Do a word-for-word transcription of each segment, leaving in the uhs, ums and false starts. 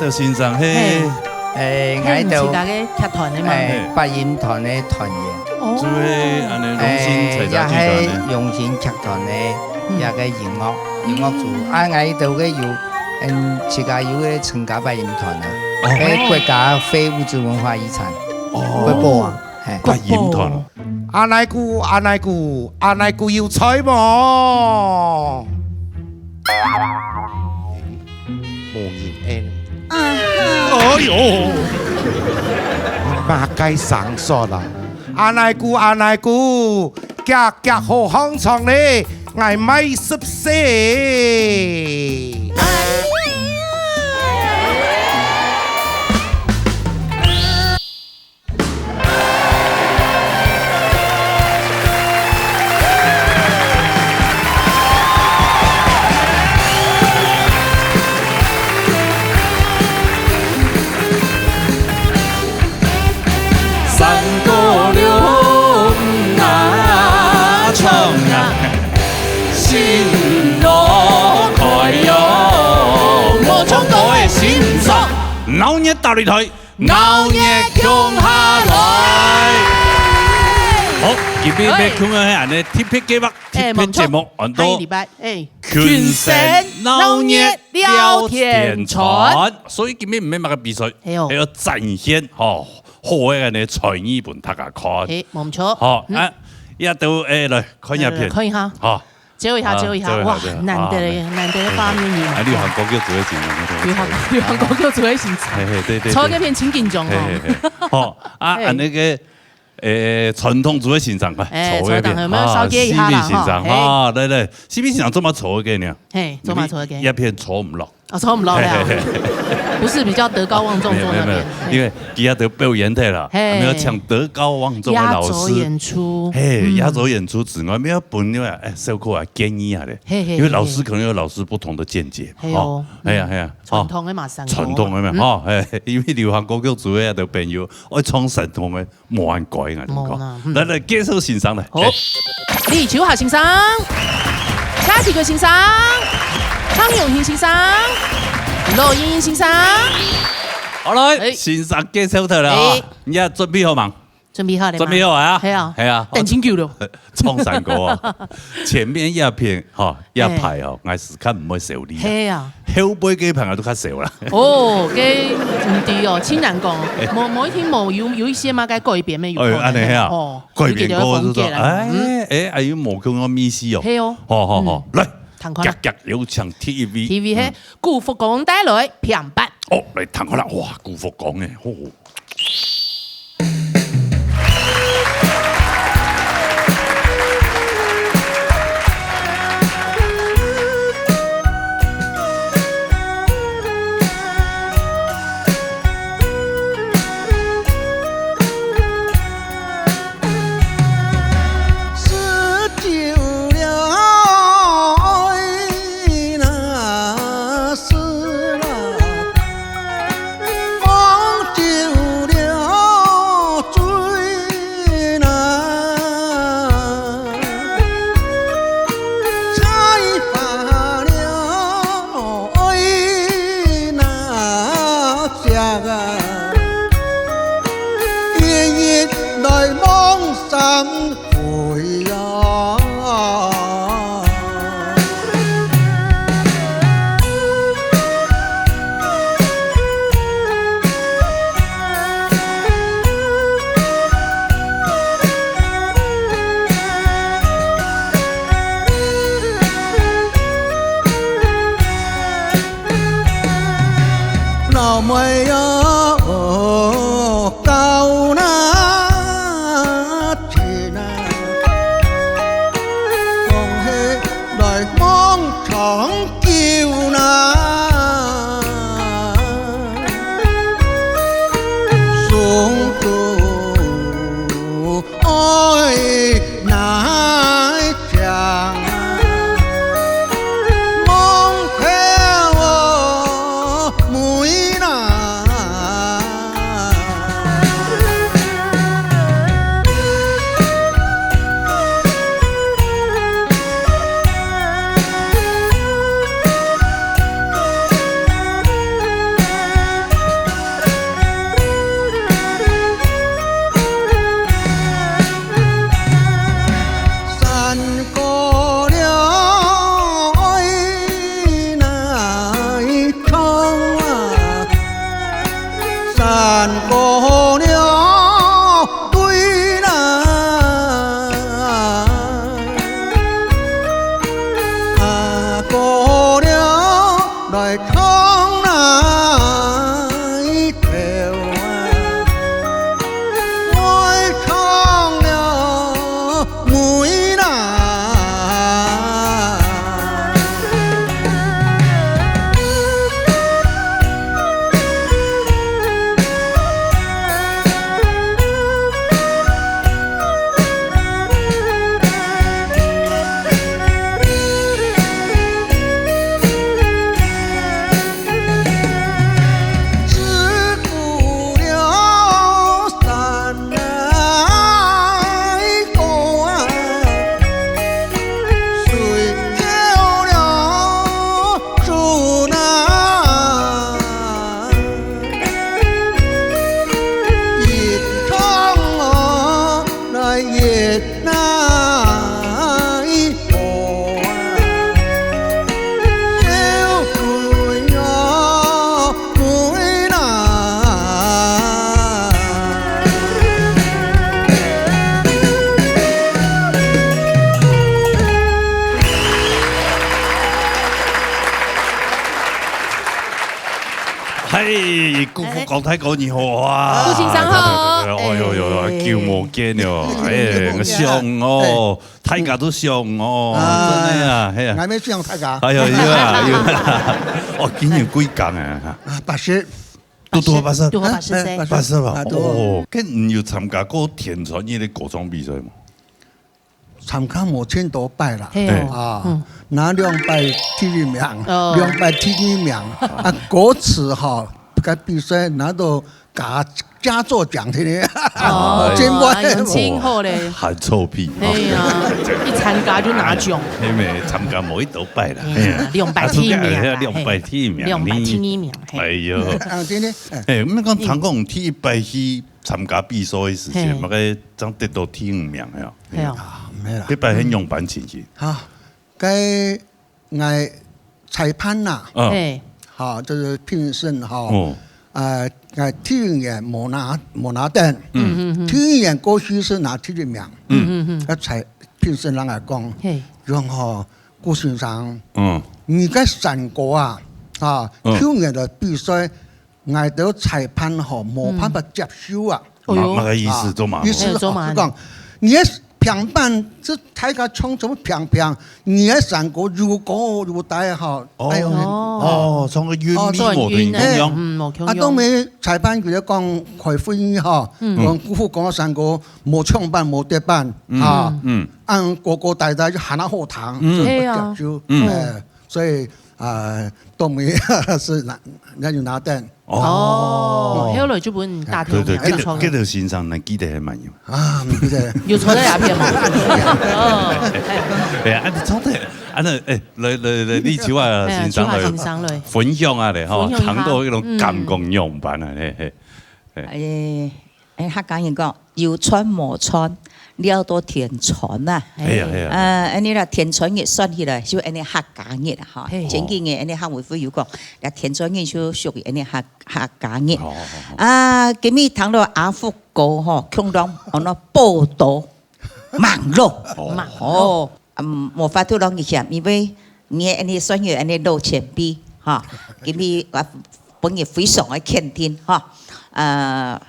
德先生，嘿。嘿。誒，𠊎兜，係自家个劇團个嘛。誒，八音團个團員。哦。就係恁呢榮興採茶劇團个。誒，也係榮興劇團个嗯。一個音樂，音樂組。嗯。啊，𠊎兜个有，嗯，自家有个陳家八音團啊，哦。誒，國家非物質文化遺產，哦。國寶啊，嘿。八音團哦。 阿奶姑，阿奶姑，阿奶姑有在無？無人應。哎喲，麼个生疏啦！阿奶姑，阿奶姑，遽遽好䟘床咧，𠊎買十四。鬧熱大擂台。 鬧熱共下來！好，今日欲共下恁呢特別計畫、特別節目，安到下禮拜，哎，群星鬧熱聊天傳。所以今日毋係麼个比賽，係哦。係愛展現，吼，好个恁呢才藝分大家看。係，無錯。好，嗯。啊，也都，哎，來，看一片。來，來，看一下。好。 借一下，啊，借一下，借一下，哇，借一下，難得个，啊，難得个畫面。啊，流行歌曲組个先生，流行，流行歌曲組个先生。嘿，嘿，對，對，對。坐該片真緊張哦。嘿，嘿，嘿。好，啊，嘿。啊，該個，誒，傳統組个先生，快，哎，坐該片。坐等，有沒有紹介一下啦，啊，四位先生，哈，嘿。哈，來，來，四位先生做麼坐該呢？嘿，做麼坐該？因為一片坐毋落。 哦，坐毋落了。嘿，嘿，嘿。不是比較德高望重坐那邊。沒有，沒有，沒有，因為佢也都表演的啦，嘿。還沒有請德高望重的老師。壓軸演出。嘿，嗯。壓軸演出之外，沒有分你們，哎，小可啊，建議啊咧。嘿，嘿，因為老師可能有老師不同的見解，嘿哦。哦，哎呀，哎呀，傳統的嘛，哦。傳統的嘛，嗯。哦，哎，因為流行歌曲組的朋友，愛唱傳統的 無恁該啊，無啦，嗯。來，來，介紹先生來。好。嘿。李秋霞先生，蔡啟國先生，湯永興先生，羅英先生。好，來，哎。先生介紹好了啊。哎。你也準備好吂？準備好了嗎？準備好啊？係啊。係啊。等真久了。唱山歌啊。前面一片，哈， 一排哦，哎。𠊎係較毋會愁慮啦。係啊。後背該排𠊎都較愁啦。哦，該毋對哦，真難講。哎。某，某一天某有，有一些嘛，該改變个有可能。哎，恁呢啊。哦，改變過就說，有一個風格啦。哎，嗯。哎，哎，又無共樣味緒哦。係哦。好，好，好，嗯。來，趕快。遽遽有請第一位。第一位係，嗯。顧福光帶來平板。哦，來，趕快啦，哇，顧福光哎，吼。老妹呀，哦，到哪去哪？王大哥你好啊！杜先生好。哎呦呦呦，哎。久無見了，哎，想哦，大家都想哦，啊，真的啊，嘿啊。𠊎也想大家。哎呦，有啊，有啊。哦，今年幾歲啊？啊，八十。拄拄好八十。拄好八十歲。哎，八十。八十了，啊，拄好。哦，該你有參加過田川县个歌唱比賽無？ 參加無盡多擺啦。嘿哦。啊，嗯。拿兩擺第一名，哦。兩擺第二名。啊，歌詞吼，該比賽拿到佳，佳作獎个呢。哦，真棒。哎喲，真好咧。還臭屁。嘿啊，一參加就拿獎。嘿咩，參加無幾多擺啦。嘿啊，嘿啊。兩擺第一名啦，啊，兩擺第一名，嘿，兩擺第二名，嘿。哎喲。啊，真的，哎。哎，毋過講聽講第一擺去參加比賽个時節，嘿。嘛該正得到第五名呀。 係啊。啊，無啦。該擺係仰般情形？哈，該𠊎裁判呐，嗯。嘿。哈，就係評審哈，哦。呃，𠊎第五名無拿，無拿等。嗯。嗯，嗯，嗯。第五名過去係拿第一名。嗯。嗯，嗯，嗯。該裁，評審人來講，嘿。講吼，顧先生，嗯。你个山歌啊，啊，嗯。舊年个比賽 𠊎兜裁判吼，無辦法接受啊。嗯。哎喲。麼，麼个意思？啊，做麼个？意思吼，哎，做麼个？就講，你个評判，這大家唱這麼平平，你个山歌又高又低吼，哦。哎喲。哦。哦，唱个韻味無同樣。哦，做人韻呢，哎。嗯，無共樣。啊，當然裁判佢就講開會議吼，嗯。講顧富江个山歌無唱版、無得版，嗯。啊，嗯。恁高高低低就還較好聽，嗯。就不接受。哎呀。嗯。哎，所以 啊，當然係拿，那就拿等。哦。哦，後來就分大天王去唱了。對，對，這個，這個先生，你記得還蠻有。啊，毋記得。有坐在那片嗎？哦，哎。哎呀，啊，你坐在，啊，那，哎，來，來，來，你秋華先生來，哎呀，秋華先生來。分享下咧，吼，分享一下。談到那種感覺仰般啊，嗯。嘿，嘿，嘿。哎， 哎，客家人講，有穿無穿，料到天穿啊。哎呀，哎呀。呃，恁呢啦，天穿日算起來，就恁呢客家日啊，吼。嘿。前幾年恁呢客委會有講，這天穿日就屬於恁呢客，客家日。好，好，好，好。啊，今日聽到阿福哥吼，共同安到寶島網路。哦。網路。哦，嗯，無法度讓你嫌，因為你恁呢算有恁呢老前輩，哈，今日我本人非常个肯定，哈，呃，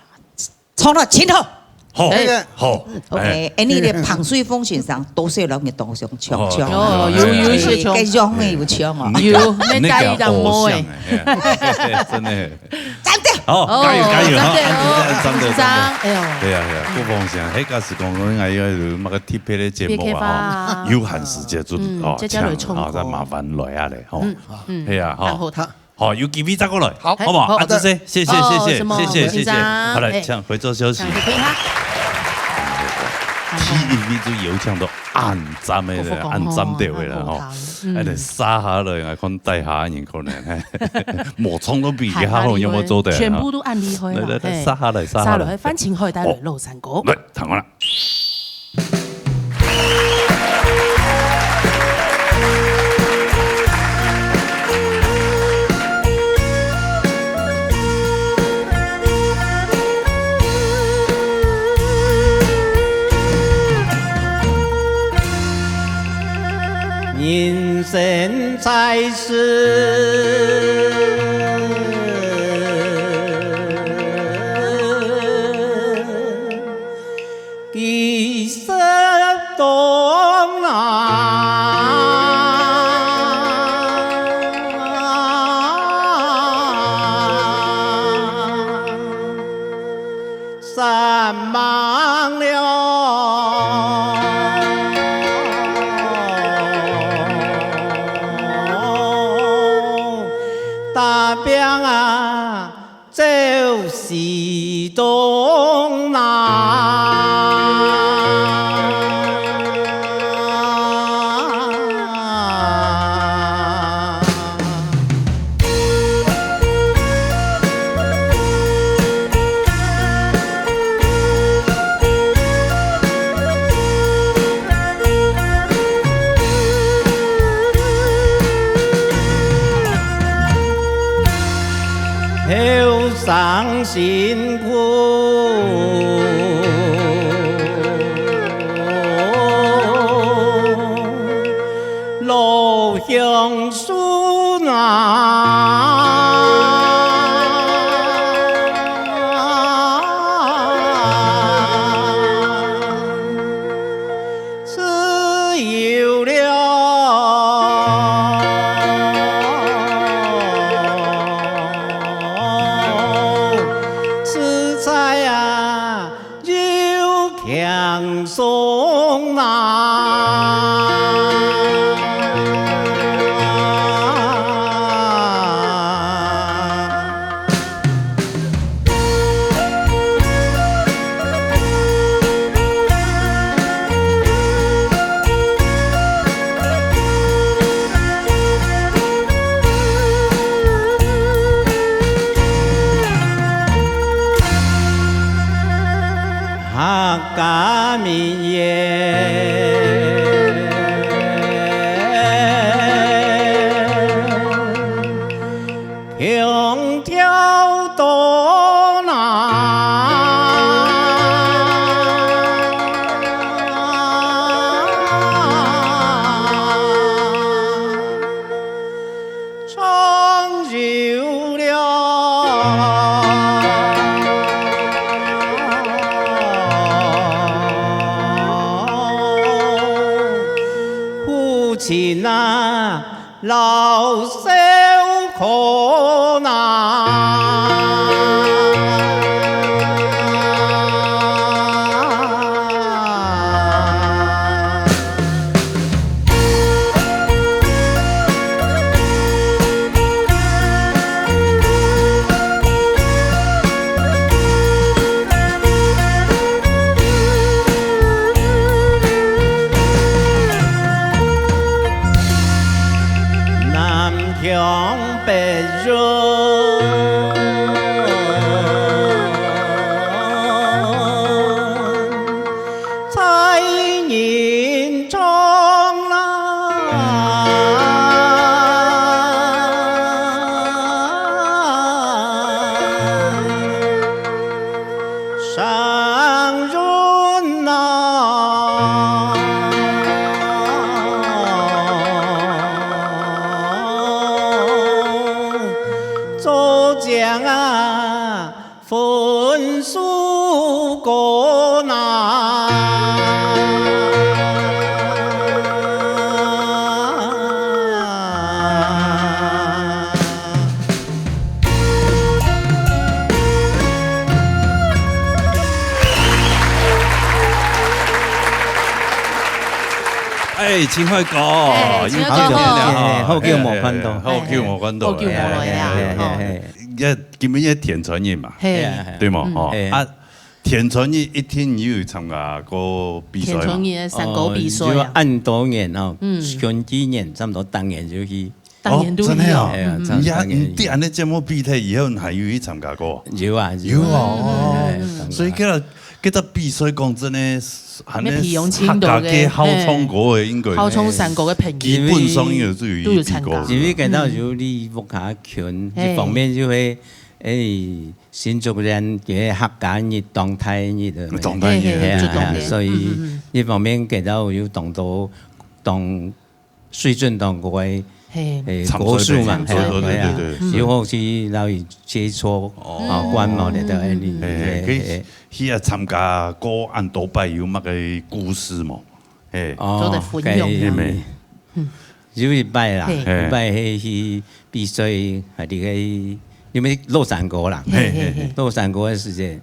唱了真好。好，哎。好，OK，哎。恁呢咧彭瑞鳳先生，多謝了你當上唱，哦，唱。哦，有，有一些唱。該樣个有唱哦。嗯，有，那個那個帶一張毛哎。偶像哎，嘿，真的。讚的。好，哦，加油，加油，讚的，哈，哦，讚的，讚的，讚的。哎喲。對啊，對啊，不放心，嘿，假使講，講，哎呀，有麼个特別个節目啊，別開發啊。吼，有閒時節就，嗯，哦，這家來唱歌。唱，哦，再麻煩來啊咧，吼。嗯，嗯。係啊，吼。然後他 好，有機會再過來，好。好不好？好，啊，好的。謝謝，謝謝，哦，謝謝，什麼，謝謝，謝謝。先生，好，來，哎。請回座休息。請回哈。第一位就有請到恁讚个，國父公吼，恁讚个位了吼。國父公，嗯。哎，殺下來，𠊎看台下人可能，嘿，無唱都比佢好，有無做得？全部都恁厲害啦，來，來，來，嘿。殺下來，殺下來。殺下來，范清海帶來老山歌。哦。來，聽好了。 人生在世， 幾十冬啊，山茫了，打拚啊， 走西東南。後生辛苦，老鄉順啊。輕鬆啊。客家民謠，腔调多难。 唱久了，父亲啊，老羞愧呐。 南腔北调，在吟唱啦。 声润呐，做将啊，分数过呐。 哎，清海哥，哎，又見面了哈。清海哥好。哎，好久無看到。哎，哎，哎，好久無看到。好久無來啊，哎，哎，哎，吼。哎，哎。也，今日也天穿日嘛，嘿。對無？嗯。吼，哎。啊，天穿日一定有參加過比賽嘛？天穿日个山歌比賽啊。哦，就恁多年哦，嗯。近幾年，差不多逐年就去 當然都有。哦，真的哦。哎呀，嗯。你還，你對恁呢節目比賽以後，你還有去參加過？有啊，有啊。有啊，哦。哎，哎，哎，所以這個，這個比賽講真的，還係客家个好唱歌个，應該好唱山歌个朋友，基本上有都有去比過。都有參加。因為感到有你屋下近，嗯。一方面就會，哎，新竹縣个客家日當大日个。當大日。嘿，嘿，哎呀，就當大。所以，嗯，嗯，嗯。一方面感到有當多，當 水準當高个，嘿。誒，參賽个歌手嘛，朋友，嘿，對，對，對，嘿啊，對，對。嗯。又好去摎佢接觸，哦。啊，觀摩了，對，嗯，嗯，嗯。嘿，嘿，嘿，嘿。去，去啊參加過恁多擺，有麼个故事無？嘿。哦，做得分享一下。該，嗯。有一擺啦，嘿。有一擺係去比賽，還在該，因為落山歌啦，嘿，嘿，嘿。落山歌个時節，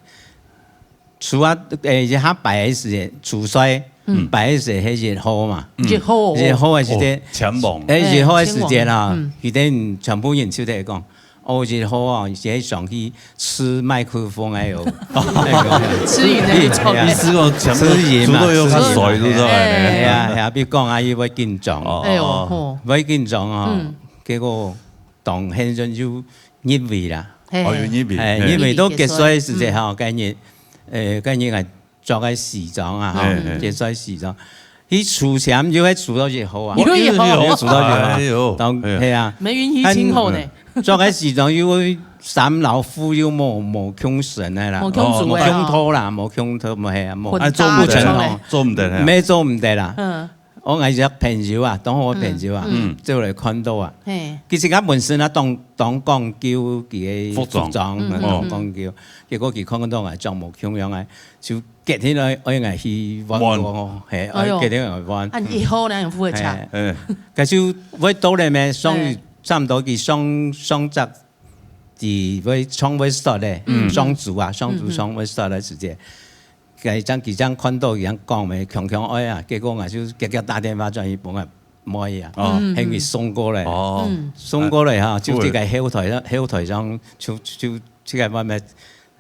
初啊，誒，一下排个時節，初賽，嗯。排个時節係一號嘛。嗯。一號哦。一號个時節，哦，前往。誒，一號个時節啦，哎，前往。嗯。佢等全部人就在講，哦，一號啊，現在上去試麥克風，哎喲，哎喲。試音个，你試過全部試音嘛，主動用試音嘛。水，對不對？哎。係啊，係啊，比如講啊，佢會緊張。哦。哎喲，吼。會緊張啊，嗯。結果當現場就 入圍啦。嘿。哦，有入圍，哎，嘿。入圍到決賽个時節吼，嗯。該日，呃，該日𠊎著个西裝啊，吼，嘿，嘿。決賽西裝。去抽籤就會抽到一號啊。又一號。又抽到一號啊。哎喲，當，哎呀。係啊。梅雲姨真好呢。嗯，著个西裝又衫老褲又無，無共身个啦。無共組个。哦，無共套啦，無共套，無，係啊，無，混搭。哎，做毋得啦，不成哦。做毋得啦。沒做毋得啦。嗯。 𠊎，𠊎一個朋友啊，當好个朋友啊，嗯，嗯。就來看到啊。嘿。其實𠊎本身啊，當，當講究佢个服裝，服裝，嗯，嗯，當講究。嗯。結果佢看到𠊎著無共樣啊，就決定愛，愛𠊎去換過，換。嘿，哎喲。愛決定愛換。啊，你以後呢，有付得差？嘿。哎。該就會到了咩，上，哎。差不多佢上，上隻，佢會唱會煞咧，嗯。上組啊，上組，嗯，嗯。唱會煞个時節。該張佢張看到佢樣講咩，強強愛啊，結果𠊎就遽遽打電話轉去分𠊎妹啊，哦。喊佢送過來。哦。嗯。送過來哈，就這個後台上，後台上就，就這個外面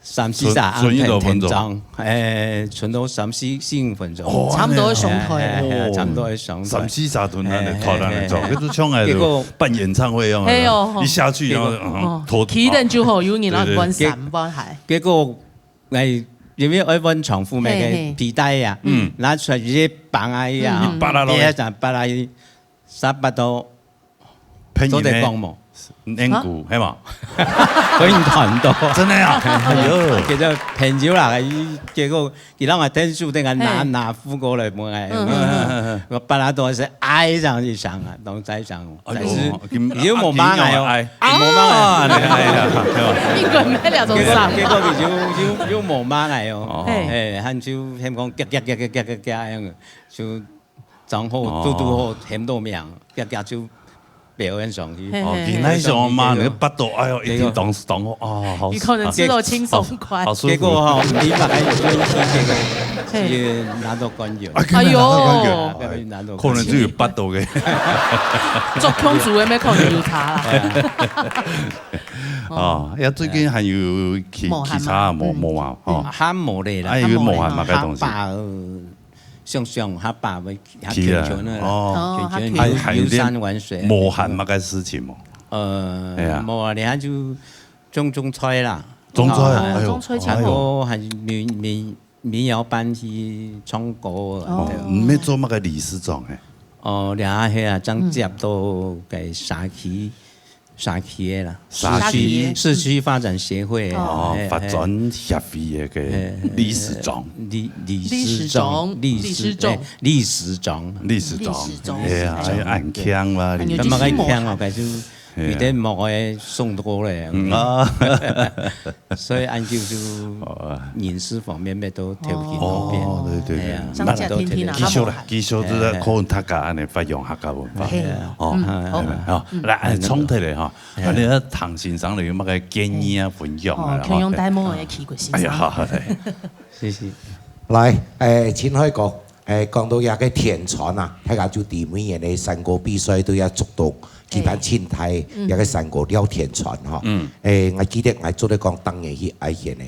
三四十存，存幾多分鐘？按天天，哎，存到三四，四五分鐘。哦，差不多上台。哎，哎，哎，哦。差不多上台。三四十ton恁樣拖恁樣走，哎，哎，哎。該就像該結果辦演唱會一樣的，哎喲，一下去，然後，結果嗯，哦，拖，起等就好，有人要關對，對。三關海。結果，哎，因為愛換重複那個皮帶呀，嘿，嘿。嗯。拿出來直接綁啊呀，嗯，嗯。一巴拉落去。第二張巴拉一，沙巴都騙人的。做得講無？硬骨，啊？係無？分人斷到。真的啊？哎喲。結果朋友啦，結果佢讓我天數，等下拿，嘿。拿副過來問𠊎，嗯，嗯，嗯。我巴拉多是哀上去想啊，當在想，哎喲，但是佢又無罵𠊎哦，啊，佢又無罵𠊎。啊，你看呀，對吧？一個沒了，總算。結果，結果佢又，又，又無罵𠊎哦。哦。嘿。哎，佢就喊講，嘎嘎嘎嘎嘎嘎嘎，就 正好，哦。堵堵好喊到名，遽遽就表演上去。嘿，哦，嘿，嘿。佢那時候嘛，那個腹肚，哎喲，一定當，當好，哦，好，佢可能吃到輕鬆快。好，好舒服。結果吼，你把該演出結果，嘿。直接拿到冠軍。哎，哎喲。拿到冠軍。啊，拿到冠軍。可能就有腹肚个。做共主个，乜可能有差啦。哦，呀，最近還有去，無閒嘛。去啥？無，嗯。無啊，吼。還無咧啦。哎，有無閒嘛，該東西。還無咧。 想想佢爸會，佢去啊，健全个啦，哦。健全个，哦，佢去。還，還有點遊山玩水啊。無閒麼个事情無？呃，哎呀。無啊，然後就種種菜啦。種菜，哦，哎喲，種菜，然後還民，民，民謠班去唱歌啊，哦，對。你們做麼个理事長哎？哦，然後係啊，正接到該社區 社區个啦，社區。社區，社區發展協會。哦，哎，發展協會个，哎，理事長。理，理事長，理事長，理事长。哎，理事长。理事长。理事长，哎呀，哎呀，恁慶啦，哎，你。有這麼个慶哦，該就，嘿啊。有點莫个送到咧。嗯啊。所以恁久就，哦。飲食方面乜都調整方便。哦，對，對，對。哎呀，那都調整。繼續啦，繼續，就係靠大家恁樣發揚客家文化。嘿。哦，嗯，好。好，來，哎，衝突咧哈。 哎。啊，你看唐先生有麼个建議啊，分享啊，哦，吼。共樣帶妹仔去過先生。哎呀，好，好，來。謝謝。來，誒，秦海哥，誒，講到這个天穿啊，大家就知每年个山歌比賽都愛做到，舉辦盡大，哎。嗯。這个山歌尞天穿吼。嗯。誒，𠊎記得𠊎做得講當年去哀縣个，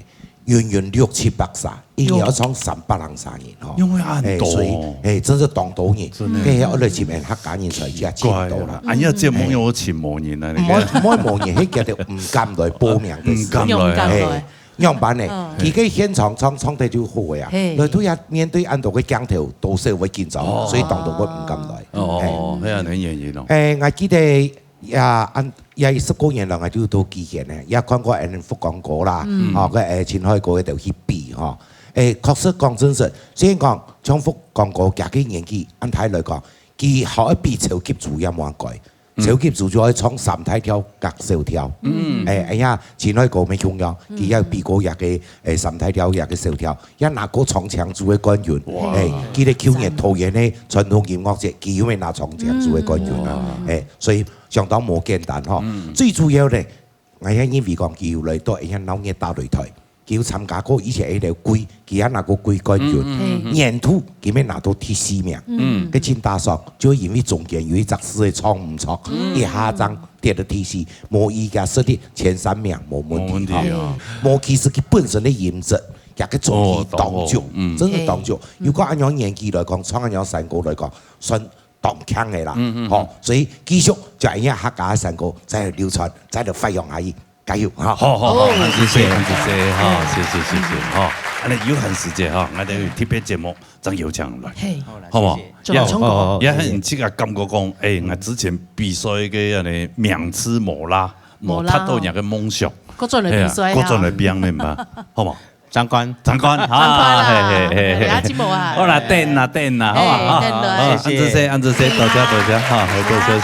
遠遠六七百儕，一年愛唱三百零儕人吼。因為恁多。哎，所以，哎，真係當多人。真的。該愛來尋客家人才真多啦。奇怪啦，恁樣節目又尋無人啊，你看。毋會，毋會無人，係佢兜毋敢來報名个時候。毋敢來啊。毋敢來。哎，仰般呢？嗯。佢个現場唱，唱得就好个啊。嘿。來對啊，面對恁多个鏡頭，多少會緊張，哦。所以當多會毋敢來。哦，哎。該樣个原因哦。哎，𠊎記得 呀，恁，也十過年了，𠊎就到基層呢，也看過恁福光哥啦，嗯。吼，該，誒，秦海哥該兜去比吼。誒，確實講真實，雖然講像福光哥佢个年紀恁大來講，佢好愛比超級組也無恁該。嗯。超級組就愛唱三大調佮小調。嗯。誒，哎呀，秦海哥乜共樣，嗯。佢也比過這个，誒，三大調這个小調，也拿過長青組个冠軍。哇。誒，佢个舊年桃園个傳統音樂節，佢又乜拿長青組个冠軍啊。嗯。誒，所以 相當無簡單吼。嗯。最主要呢，𠊎也認為講佢有來到，會曉鬧熱打擂台，佢有參加過以前个一條季，佢也拿過季冠軍。嗯，嗯，嗯，嗯。年度佢乜拿到第四名。嗯。該盡打爽，就因為中間有一隻字个唱毋著，嗯。一下正跌到第四，無佢个實力前三名無問題，無問題啊。吼。無，其實佢本身个音質，也个中意當足，哦，當好，嗯。真係當足。嗯。如果恁樣年紀來講，唱恁樣山歌來講，算 當強个啦。嗯，嗯，嗯。吼，所以繼續將𠊎客家个山歌再流傳，再來發揚下去，加油哈！好，好，好，哦。恁仔細，恁仔細，哈，謝謝，謝謝，哈。恁樣有閒時節哈，𠊎兜有特別節目，正邀請來，嘿。好無？好啦，謝謝。做得唱歌。好，好，好，也很自家感覺講，誒，𠊎之前比賽个恁樣名次無啦，無啦，無達到人个夢想。哦。過轉來比賽哈。係啊，過轉來比恁樣吧，好無？ 長官。長官，長官啊，哈，嘿，嘿，嘿，嘿。哎，阿金伯啊。好啦，等啦，等啦，好吧，嘿，哈，等啦。好，謝謝。恁仔細，恁仔細，多謝，多謝，哈，好，多謝。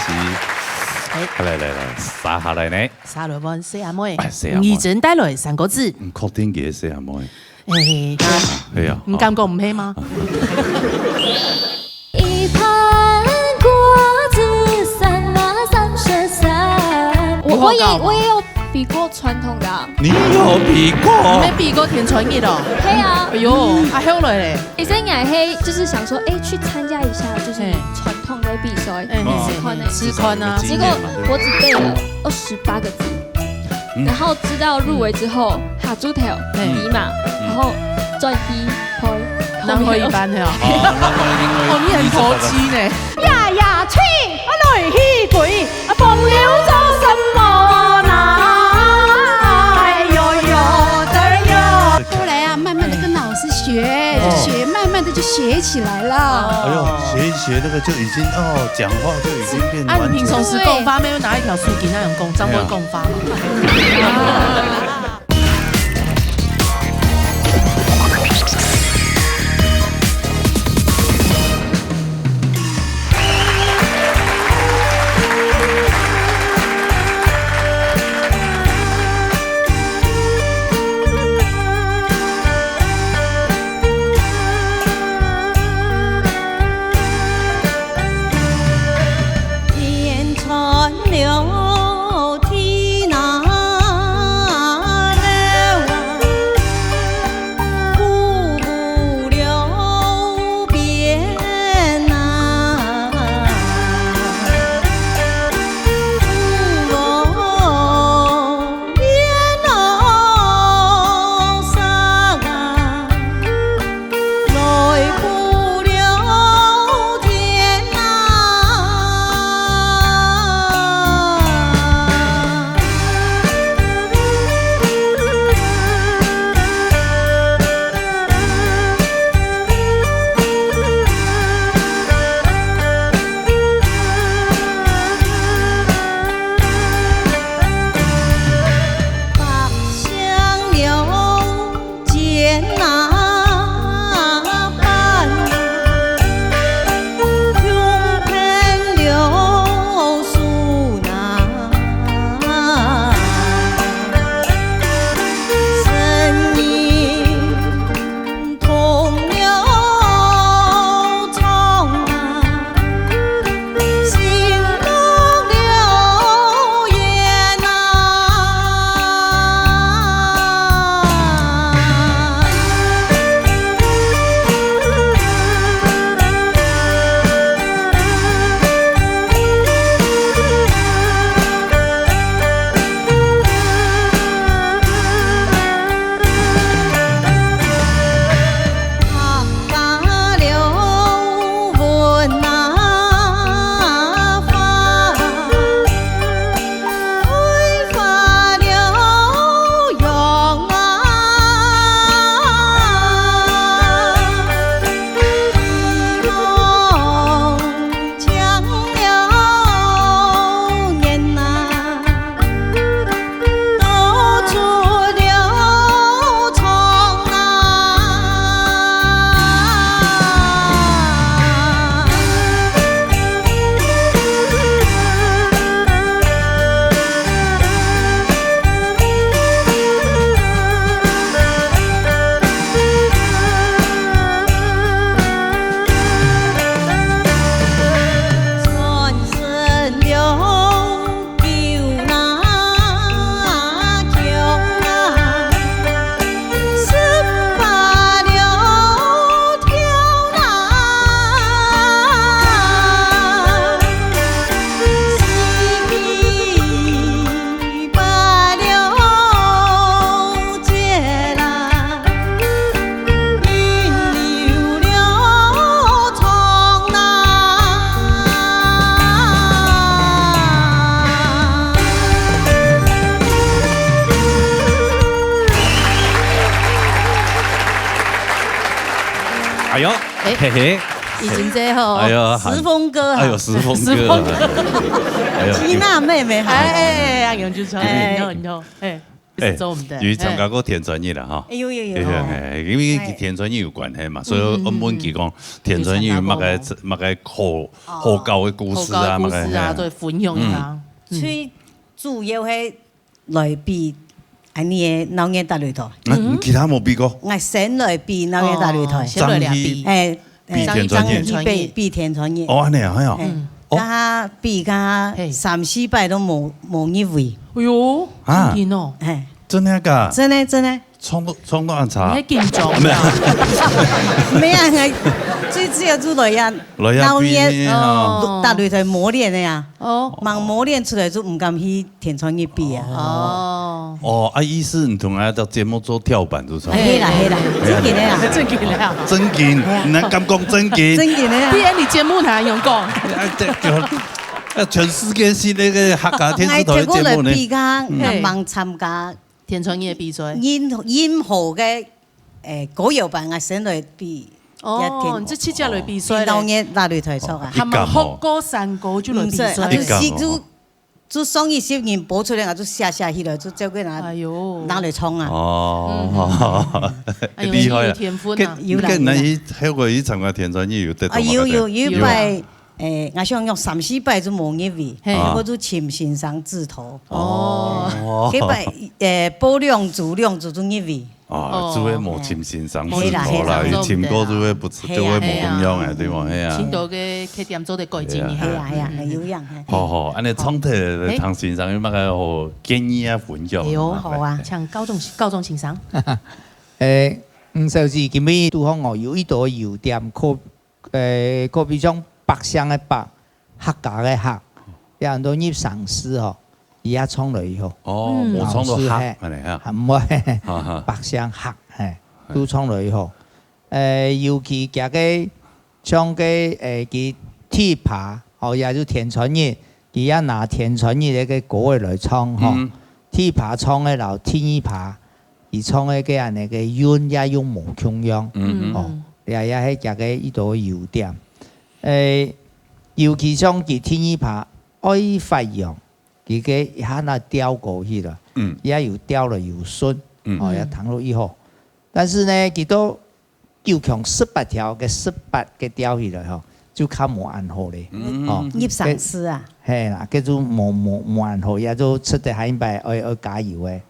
哎。好，來，來，來，接下來呢？接落問細阿妹，哎，細阿妹。你真帶來三個字。嗯，確定佢係細阿妹。哎，哎呀，你敢講毋係嗎？一盤瓜子，三拿三十三。我，我也，我也有比過傳統个啊。你有比過？你有比過田川一哦？係啊。哎喲，啊，後來咧？其實𠊎係就是想說，哎，去參加一下，就是嘿。傳統个比賽，哎，試看呢。試看啊。結果我只背了二十八个字，嗯。然後知道入圍之後，下注頭，嘿。比嘛，嗯。然後轉去開。然後一般的哦。哦，那麼因為哦，你很投機呢。呀呀，請，啊，來去跪。 啊，風流做什麼呢？哎呦呦的呦。后来啊，慢慢地跟老师学，哦。就学，慢慢地就学起来了。哎呦，学一学那个就已经，哦，讲话就已经变完全。啊，你平常时讲话，没有拿一条树枝那样讲，这样会讲话吗？没有。啊。哎喲，哎，嘿嘿。已经在吼，哎呀，时峰哥啊。哎呦，时峰哥啊。时峰哥。哎呦，缇娜妹妹好。哎，哎，哎，哎，杨九川，哎。你好，你好，哎，哎，是做我们的，有参加过田川一啦，哈。哎，有，有，有。对，哎，因为田川一有关系嘛，所以我问佢讲，田川一有么个，有参加过吗？么个好，哦，好搞的故事啊，好搞的故事啊，么个，嘿。对，分享啊。嗯。嗯。最主要系 来比恁呢个鬧热大擂台。啊，嗯。其他無比過？𠊎先來比鬧熱大擂台。哦，先來倈比。哎，比田川一。哎，比，比田川一。哦，恁呢啊，哎呀。哎。嗯。哦。加下比加下嘿。三四擺都無，無入圍。哎喲，啊。真緊哦。嘿。真的假？真的，真的。唱到，唱到恁差？你還緊張啊？沒有。沒有，最主要就來呀，來呀，鬧熱，比哦。打擂台磨練的呀。哦。吂磨練出來就毋敢去天穿日比啊。哦。哦，啊，意思你同𠊎个節目做跳板，就差不多。嘿啦，嘿啦，正經的啦。正經的啊。正經，哎呀。你還敢講正經？正經的啊。你，你節目哪有講？哎，這，這，啊，全世界性那個客家電視台的節目呢？𠊎特別來比較，嗯。𠊎吂參加天穿日比賽。任，任何个，誒，歌謠版，𠊎先來比。哦，也天，你這七隻來比賽咧。天當夜哪裡台唱啊？哦，還吂學過山歌就來比賽。毋係，啊，就係，一講哦。就 就上一集人播出來，𠊎就寫寫起來，就照佢拿，哎喲。拿來唱啊。哦，嗯。哎喲，厲害啊！你有天分啊。該，有啦，該你去，有啦。後過去參加天穿日有得到嗎？啊，有，有，有一擺，有啊。誒，𠊎想約三四擺就無入圍，嘿。結果就尋先生指導。哦。該擺，誒，報兩組，兩組就入圍。 哦，哦。主要無尋先生，嘿啦，主要啦，嘿啦。有尋過就會不，嘿啦，就會無共樣啊，嘿啦。對無？嘿啊。盡多个缺點做得改進一下。嘿啦，嘿啦，嗯。有影，嘿。好，好，恁樣唱忒，嘿。聽先生有麼个好建議啊，分享？哎喲，好啊，請教宗，教宗先生。誒，吳小姐，今晡日拄好哦，有一道優點，可 呃，可比像百姓个百，客家个客，也安到入城市吼，佢也唱落去吼。哦，嗯。無唱到客，老師，嘿，恁樣啊。啊，毋會，哈哈。百姓客，嘿，嘿。都唱落去吼。呃，尤其佢个，像个，呃，佢第一把，哦，也就天穿日，佢也拿天穿日个歌來唱吼。嗯。第一把唱个摎第二把，佢唱个个恁樣个韻也又無共樣。嗯哼。哦，嗯。這也係佢个一道優點。 誒，尤其像佢第二把愛發揚，佢个一下那調過去了，嗯。也有調了有順，嗯。哦，也聽落以後。但是呢，佢都九腔十八調个十八个調起來吼，就較無恁好咧。嗯。哦，入城市啊。嘿啦，該就無，無，無恁好，也就出得下一擺愛，愛加油誒。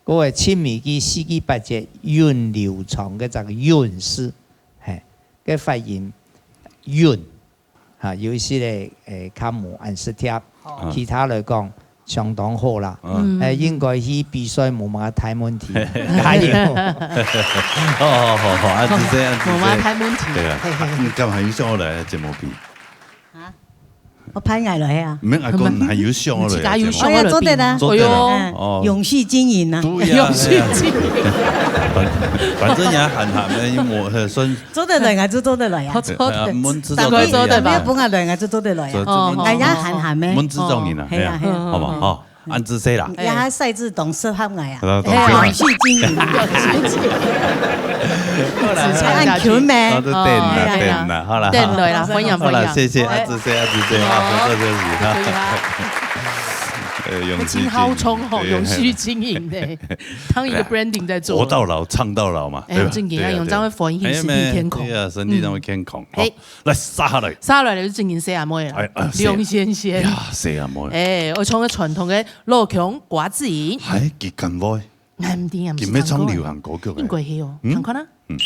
各位，盡尾佢四句八節韻流長个這個韻字，嘿，个發音韻。 哈，有一些个，誒，較無恁適貼，哦。其他來講，相當好啦。嗯。誒，應該去比賽無麼个大問題，加油。好，好，好，好，恁仔細，恁仔細。無麼个大問題。對啊，嘿，嘿，嘿。啊，你敢還有想愛來節目比？啊？我派𠊎來啊。毋免，啊，講還有想愛來節目。自家有想愛來比嗎？哎呀，做得啦。做得啦。哎喲。哦。嗯，永續經營啊。對呀，永續經營。對呀。反，反正也閒閒个，又無，呃，算 做得來，𠊎就做得來啊。好，做得。哎呀，問自家做得來。大概做得吧。你愛分𠊎來，𠊎就做得來啊。做，做問，哎呀，哦，閒閒咩？問自家人啊，哦，係啊，係啊。係啊。好吧，嗯。好，恁仔細啦。哎呀，賽制當適合𠊎啊。啊，當適合。哎呀，永續經營。好啦，自家恁勤咩？啊，就等啦，哦，等啦，好啦，等來啦，好。歡迎，好啦，歡迎。謝謝，哎。恁仔細，恁仔細，啊，好。多謝你，哈。對啊。呃，永續經營，真好衝吼，對，永續經營呢。 當一個branding在做。活到老，唱到老嘛，哎，對吧？正經啊，對啊，用這樣的歡喜，對啊。身體健康。哎，對啊，身體才會健康。嗯。好，嘿。來，續下來。續下來就正經細阿妹啦。哎，哎，細，梁先生。呀，細阿妹。哎，𠊎唱个傳統个老腔歌仔。哎，佢敢會？哎，毋知啊，毋係聽過。佢會唱流行歌曲的。應該係哦，嗯。聽看啊。嗯。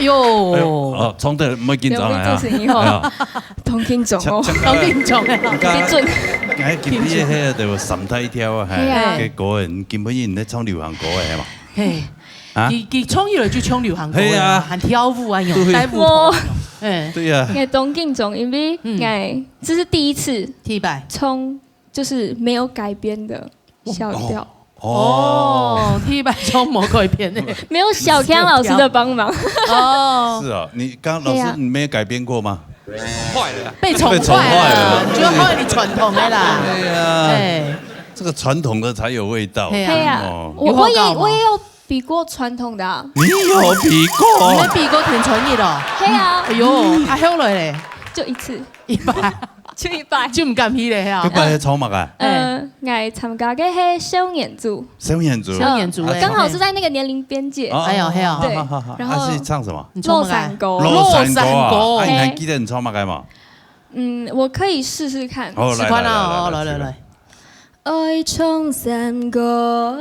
喲，哎喲，哦，唱得毋會緊張啊，不要緊張，你好，哎呀，當緊張哦，唱，唱，當緊張啊，你看，你準。哎，今日迄个就三大調啊，嘿，係啊。个歌，你今晡日你在唱流行歌个係嘛？嘿，啊？佢，佢唱起來就唱流行歌个啊，係啊。還跳舞啊，用對。帶舞蹈啊，用，哎。對啊。𠊎當緊張，因為，嗯。𠊎這是第一次，第一擺。唱，就是沒有改編的小調。哦。 哦，第一擺唱無改編的。沒有小強老師的幫忙。哦。是啊，你剛，老師，對啊。你沒有改編過嗎？壞了。被寵壞了，被寵壞了。就壞你傳統的啦。對啊。哎。這個傳統的才有味道。對啊。對啊，哦。我，我也，有好搞嗎？我也有比過傳統的啊。你有比過？你有比過田純一哦？對啊。哎喲，啊，後來咧？就一次。一擺。就一擺。就毋敢去咧，係啊。一擺係唱麼个？呃，𠊎參加个係少年組。 少年組。少年組的。嗯，剛好是在那個年齡邊界。哦，哎喲，係哦。對，好，好，好，好。然後啊，是唱什麼？你唱麼个？老山歌。老山歌啊，老山歌。啊，你還記得你唱麼个嗎？嗯，我可以試試看。好，來，試看啊，來，來，來，哦，來，來，試看。來。愛唱山歌。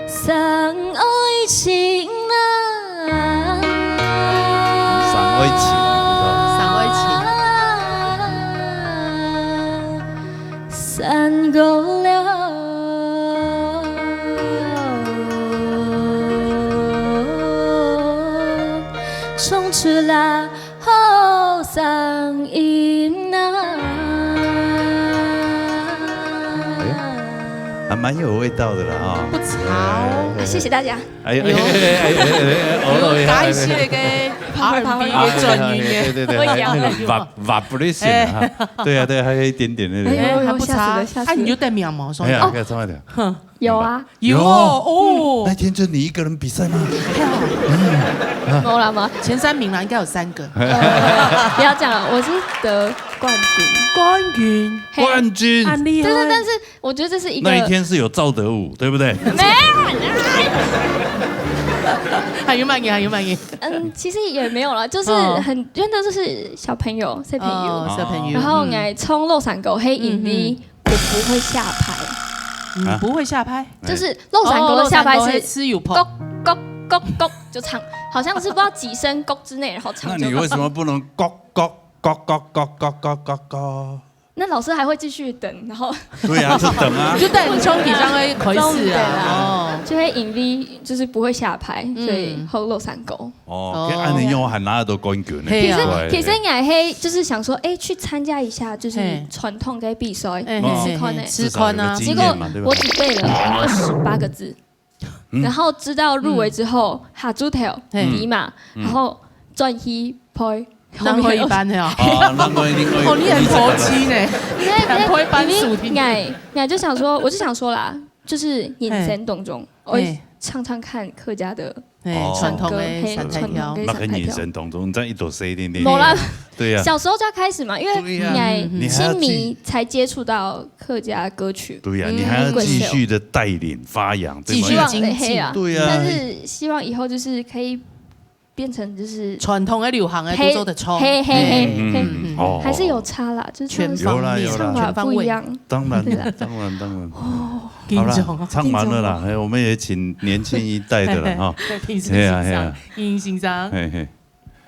送愛情啊。送愛情，送愛情。山歌了，唱出來。 好聲音啊。哎，還蠻有味道的啦，哈。不錯哦。哎，哎，哎。謝謝大家。哎，哎，哎，哎，哎，哎，哎，哦，有改寫个R and B个轉音耶。哎，哎，哎，對，對，對，我一樣。還有那個vib-，vibration啊。哎。對啊，對啊，還有一點點那個。哎，哎，還不錯。嚇死了，嚇死了。哎，你有得名嗎？哎呀，哦。可以唱一點。哼。 有啊。有哦，哦。那天就你一個人比賽嗎？沒有啦，沒有。前三名啦，應該有三個。呃，不要這樣了，我是得冠軍。冠軍。嘿。冠軍。很厲害。但是，但是我覺得這是一個，那一天是有趙德武，對不對？沒有。還有滿意，還有滿意。嗯，其實也沒有啦，就是很，嗯。真的就是小朋友，小朋友。哦，小朋友。然後，嗯。𠊎唱老山歌，係因為，嗯，嗯。 我不會下拍。你不會下拍？啊？就是老山歌的下拍是哦，老山歌的吃有拍。咯咯咯咯就唱，好像是不知道幾聲咯之內，然後唱就。那你為什麼不能咯咯咯咯咯咯咯咯咯？那老師還會繼續等，然後對啊，就等啊。你就等你唱幾聲而已，可以試啊。對啦，哦。就會因為就是不會下拍，嗯。所以好老山歌。 哦，哦。該恁樣樣還拿得到冠軍呢。係啊。其實，對。其實𠊎係，就是想說，哎，去參加一下，就是，嘿。傳統个比賽，嘿，嘿，試看呢。嘿，試看啊。至少有個經驗嘛，對吧？結果我只背了二十八個字，嗯。然後知道入圍之後，嗯。下晝頭，嘿。知嘛，嗯。然後轉去背後面。然後一班的哦。哦，然後另外一個哦，你很投機呢。你看，你看，很會搬主題。因為𠊎，𠊎就想說，我就想說啦，就是人生當中，嘿。我會，嘿。唱唱看客家的 嘿，哦。傳統个山海調。嘿，傳統个山海調。那個人生當中，你這樣一直說一定，無啦。對呀。小時候就要開始嘛，因為對呀。𠊎，嗯，嗯，嗯。你還要繼，青迷才接觸到客家歌曲。對呀，嗯。你還要繼續地帶領發揚，對嗎？繼續精進。希望的，嘿啊。對呀。但是希望以後就是可以變成就是傳統个流行个，嘿，都做得唱。嘿，嘿，嘿，嗯，嗯，嘿。嗯，嗯，哦。還是有差啦，就是唱，全方面，有啦，有啦。唱法不一樣。全方位。當然，對啦。當然，當然。哦。 好啦，緊張哦。唱完了啦，緊張哦。哎，我們也請年輕一代的了哈。對，評審先生，嘿啊，嘿啊。音樂先生。嘿，嘿。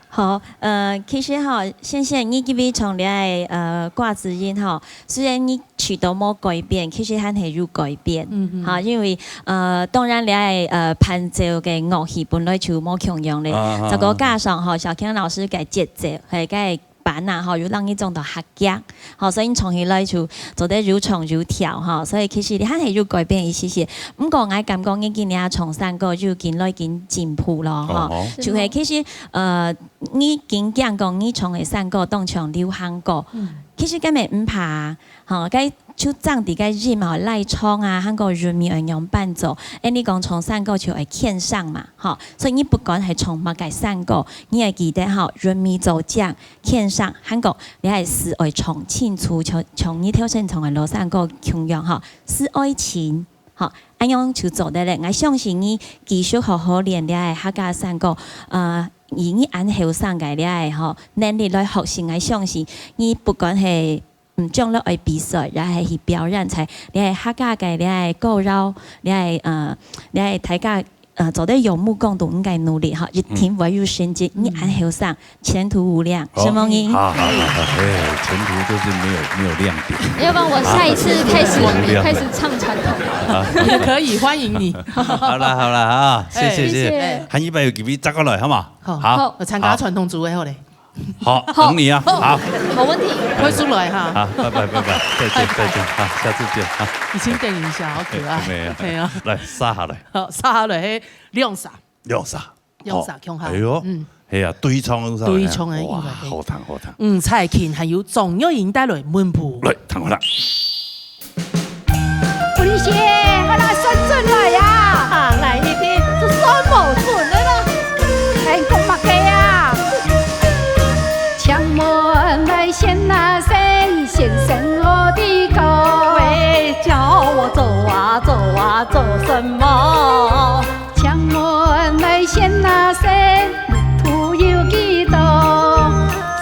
好，呃，其實哈，先生，你這位唱了，呃，掛紙音哈，雖然你曲都無改變，其實還係有改變。嗯，嗯。哈，因為，呃，當然了，呃，伴奏个樂器本來就無共樣咧，啊，啊，啊。再過加上哈，小強老師个節奏，還有个 版啊，吼，有讓你唱到較遽，吼，所以你唱起來就做得有唱有跳，吼，所以其實你還係有改變一些些。毋過，𠊎感覺你今年唱山歌就緊來緊進步咯，吼。哦吼。就係其實，呃，你緊講講你唱个山歌當像流行歌，嗯。其實根本毋怕啊，吼，該就正直个音吼，來唱啊，還過韻味愛仰般做。哎，你講唱山歌就愛牽上嘛，吼，所以你不管係唱麼个山歌，你愛記得吼，韻味做正， 牽上，還過你个字愛唱清楚，像，像你頭先唱个老山歌共樣吼，係愛情，吼，恁樣就做得咧。𠊎相信你繼續好好練這个客家山歌，呃，以你恁後生个這个吼能力來學習，𠊎相信你不管係嗯，將來愛比賽，也係去表演，在這个客家个這个歌謠，這个，呃，這个大家，呃，做得有目共睹，應該努力哈，一定會有成績。你恁後生，前途無量，承蒙你。好，好，好，好，哎，前途就是沒有，沒有亮點。要不然我下一次開始，啊，沒有亮點。開始唱傳統。也可以，歡迎你。好啦，好啦，啊，謝謝，哎，謝謝。謝謝。下禮拜有機會再過來，好嗎？好。好。好，參加傳統組个好咧。 好，好，等你啊，好，好。沒問題。會出來哈。好，拜拜，拜拜，再見，拜拜。再見，好，下次見啊。已經等一下，好可愛。沒有。對啊。來，續下來。好，續下來，嘿，兩儕。兩儕。兩儕，好。共下。哎喲，嗯。係啊，對唱个，對唱个，哇，應該係。好聽，好聽。吳彩琴還有張若英帶來問譜。來，聽好啦。 文賢，𠊎來算準來呀！啊，𠊎一定就算無準个啦。還講麼个啊？請問來先啊先，先生我的歌。喂，教我做啊做啊做什麼？ 請問來先啊先，路途有幾多？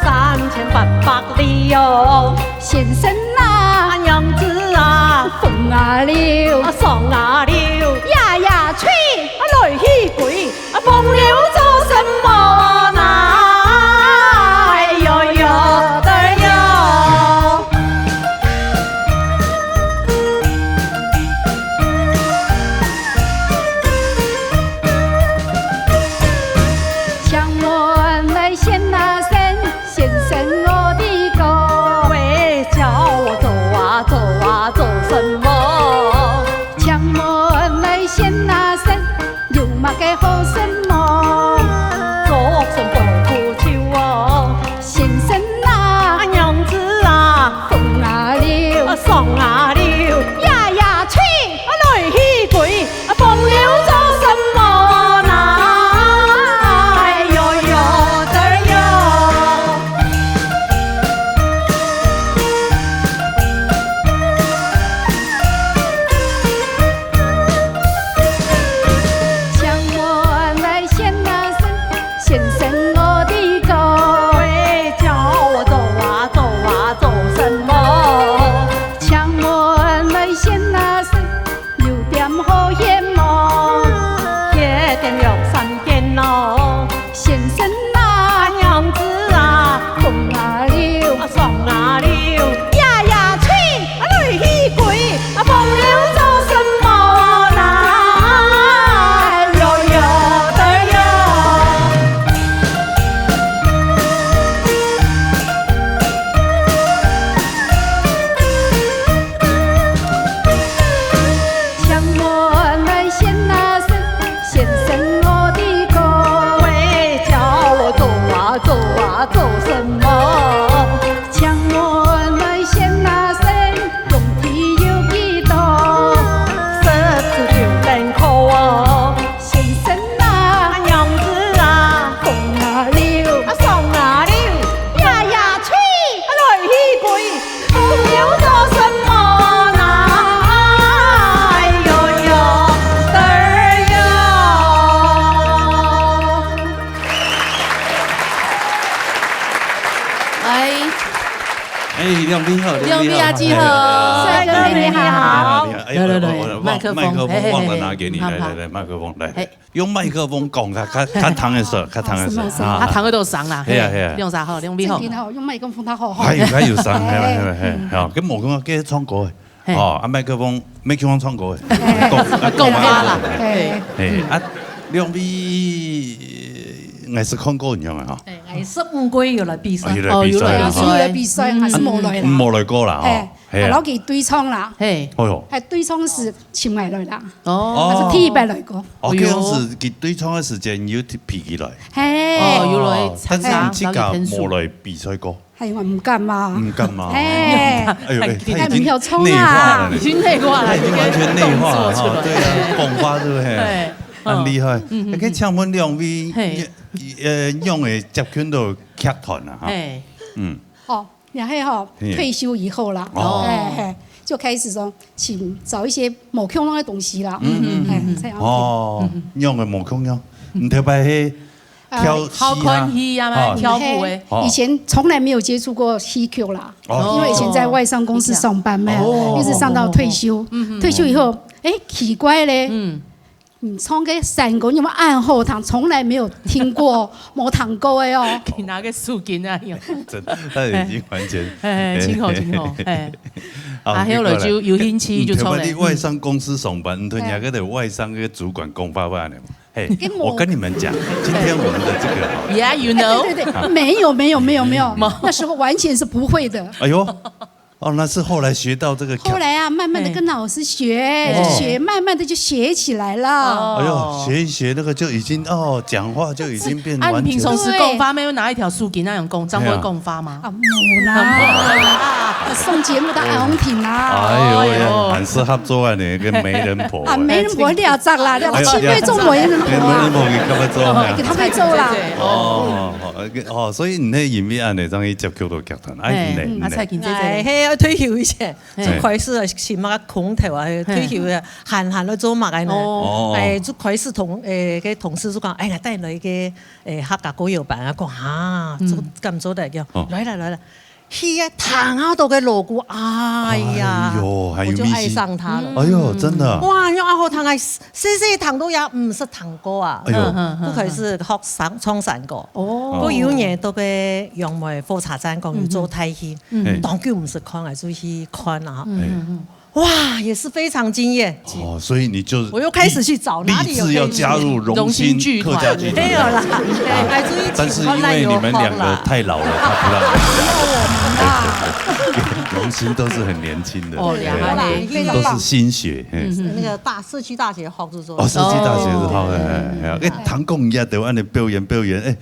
三千八百里哦。先生啊，娘子啊，風啊流，啊，霜啊流，呀呀吹，啊，來去歸，啊，風流做什麼呢？哎喲喲，對喲。 請問來先啊先，先生我的歌。喂，教我做啊做啊做什麼？請問來先啊先，有麼个好什麼？做什麼苦酒哦？ 先生啊，娘子啊，風啊流，啊，霜啊流，呀呀吹，啊，來去歸，啊，風流做什麼呢？哎喲喲，嘚喲。 請問來先啊先，先生我的歌。喂，教我做啊做啊做什麼？請問來先啊先，有店好歇無？歇店兩三間咯。先生啊，娘子啊，風啊流，啊，霜啊流，呀呀吹，啊，來去歸。 啊，風流做什麼呢？哎喲喲，嘚喲。請問來先啊先，先生我的歌。喂，教我做啊做啊做什麼？ 請問來先啊先，用地有幾多？十足九等科哦。先生啊，娘子啊，風啊流，啊，霜啊流，呀呀吹，啊，來去歸，風流做什麼呢？哎喲喲，嘚喲。 哎，哎，兩位好，兩位阿姊好。帥哥妹妹好。你好，你好。哎，來，來，來，我，我，麥克風，麥克風忘了拿給你，嘿，嘿，嘿。來，來，來，麥克風，來。嘿。用麥克風講，較，較，較聽得著，較聽得著。是嗎，是嗎。啊。較聽得著聲啦，係啊，係啊。嘿，兩儕好，兩位好。正經好，用麥克風較好，吼。還有，還有聲，嘿，嘿，嘿，嘿。好，跟某個，跟唱歌的。 嘿。哦，啊，麥克風，麥克風唱歌的。嘿。講，講話啦。嘿。嘿，啊，兩位，𠊎係看過恁樣个吼。哎，哎，十五個有來比賽。啊，有來比賽啦，哦，有來比賽。吼。有來比賽，嗯。還係無來啦。嗯，無來過啦，吼。嘿，嘿啊。啊，然後佢對唱啦。嘿。哎喲。哎，對唱係請𠊎來啦。哦。還係第一擺來過。哦，哎喲。這樣子，佢對唱个時間，你有陪佢來。嘿。哦，有來參加，哦，但是你自家無來比賽過。 哎，𠊎毋敢嘛。毋敢嘛。哎。哎喲，哎，他已經內化了呢。已經內化了，他已經完全內化了哈，已經動作出來。對啊，講話對不對？對，很厲害。嗯。哎，可以請問兩位，嘿。呃，仰會接近到劇團啊？哈。嘿。嗯。哦，然後吼，嘿。退休以後啦，哦。哎，嘿，就開始說，請找一些無共樣个東西啦。嗯，嗯，哎，嗯，嗯。這樣子。哦，嗯。仰會無共樣？你特別係跳戲啊，好看戲啊嘛，哦。跳舞的。嘿，哦。以前从来没有接触过戏曲啦，哦。因为以前在外商公司上班嘛，哦。一直上到退休。嗯哼。退休以后，哎，奇怪嘞，嗯。你唱个山歌，你有没有暗后堂？从来没有听过，没听过的哦。给拿个手巾啊，有。真的，他已经完全，哎，真好，真好，哎。好，啊，后来就有兴趣就唱了。嗯，台湾的外商公司上班，你听人家个外商个主管讲爸爸呢嘛。 嘿，跟我我跟你们讲，今天我们的这个哈，Yeah, you know.对对对，没有没有没有没有，那时候完全是不会的。哎呦，哦，那是后来学到这个。后来啊，慢慢的跟老师学，哎。学，慢慢的就学起来了。哎呦，学一学那个就已经哦，讲话就已经变完全。啊，你平常时讲话没有拿一条手巾那样讲，这样会讲话吗？啊，没有啦。没有啦。上节目的阿红婷啊。哎呦喂，哎呦。蛮适合做啊，你跟媒人婆。啊，媒人婆了着啦，了七月做媒人婆啊。媒人婆给他们做啊。哦，给他们做啦。对，对，对。哦，好，哦，所以你那因为安尼，这样一接触到剧团，哎，嘿，你呢？啊，蔡琴姐姐呢？哎，嘿，要退休以前，嘿。就开始啊，起码空头啊，嘿。退休啊，闲闲了做嘛个呢。哦。哎，就开始同，哎，个同事就讲，哎呀，带来一个，哎，客家歌谣班啊，讲啊，做，嗯。敢做得个？哦。来了，来了。 去啊，聽啊到个鑼鼓，哎呀，哎呦，還有我就愛上他了。味緒。哎呦，真的啊。哇，用阿好聽啊，細細聽到也毋識聽過啊。哎呦。嗯，嗯，嗯，不愧是學生唱山歌。哦。我有年到个楊梅火車站講有做大戲，嗯，嗯。當久毋識看，還是去看啊。嗯，嗯，嗯。哇，也是非常驚豔。哦，所以你就我又開始去找哪裡有可以去。立志要加入榮興客家劇團。沒有啦，還是一起看那有風啦。但是因為你們兩個太老了，他不讓你們加入。不要我們啦。對，對，對。榮興都是很年輕的，哦，對，兩個年輕。都是新血，嘿。嗯，嗯，嗯。那個大，社區大學學著做。哦，社區大學是好，哦。嘿，嘿，嘿。哎，唐貢也得按呢表演，表演，哎，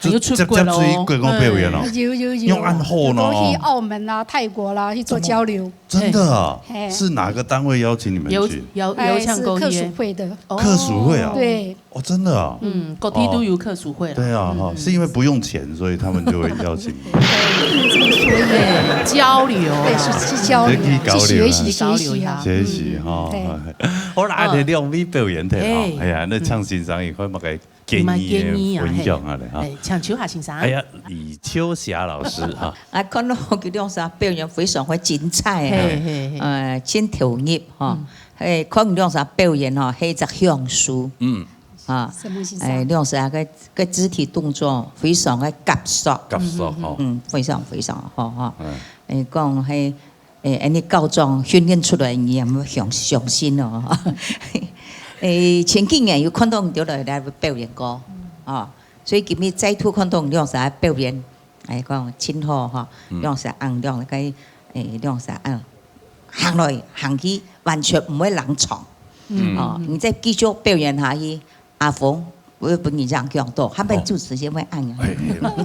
還有出國咯。就接，接觸國外表演哦。嗯。有，有，有。用暗號呢，有去澳門啦、泰國啦，去做交流。真的啊？嘿。是哪個單位邀請你們去？有，有，有請過去的。哎，是客屬會的。哦。客屬會啊？對。哦，真的啊？嗯，各地都有客屬會啦。哦。對啊，哈，嗯，嗯。是因為不用錢，所以他們就會邀請你。對，不能這麼說耶。對，交流啦。對，是，是交流，去交流啊。是學習，學習啊。交流一下。學習哈。嗯，對。好啦，嗯。這兩位表演的哈，嘿。哎呀，那蔡先生有麼个 建議个，蠻建議啊，分享下來哈。嘿。哎，請秋霞先生。哎呀，李秋霞老師哈。啊，看到佢兩儕表演非常个精彩啊，嘿，嘿，嘿。呃，真投入哈。嗯。嘿，看兩儕表演吼，係一隻享受。嗯。啊，什麼意思啊？哎，兩儕个，个肢體動作非常个合適。合適哈。嗯，非常非常好哈。嗯。哎，講係 誒，恁呢教長訓練出來，你也毋相，相信哦。誒，前幾年有看到你就來，來表演過，哦，所以今日再度看到你兩儕表演，哎，講真好哈，嗯。兩儕恁樣个，誒，兩儕恁行來行去，完全毋會冷場。嗯。哦，你再繼續表演下去， 阿峰，我又分你這樣講到，他們主持人會恁樣。哦。哎，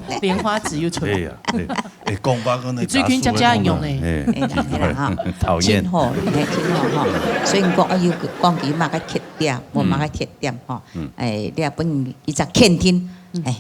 哎。蓮花指又出來。哎呀，哎，哎，講吧，講那你最近家家有用呢。哎。哎，哎，哈。討厭。真好，哎，真好哈。所以你講，哎，有講佢麼个缺點，無麼个缺點哈。嗯。哎，你也分佢一隻肯定，嗯。哎，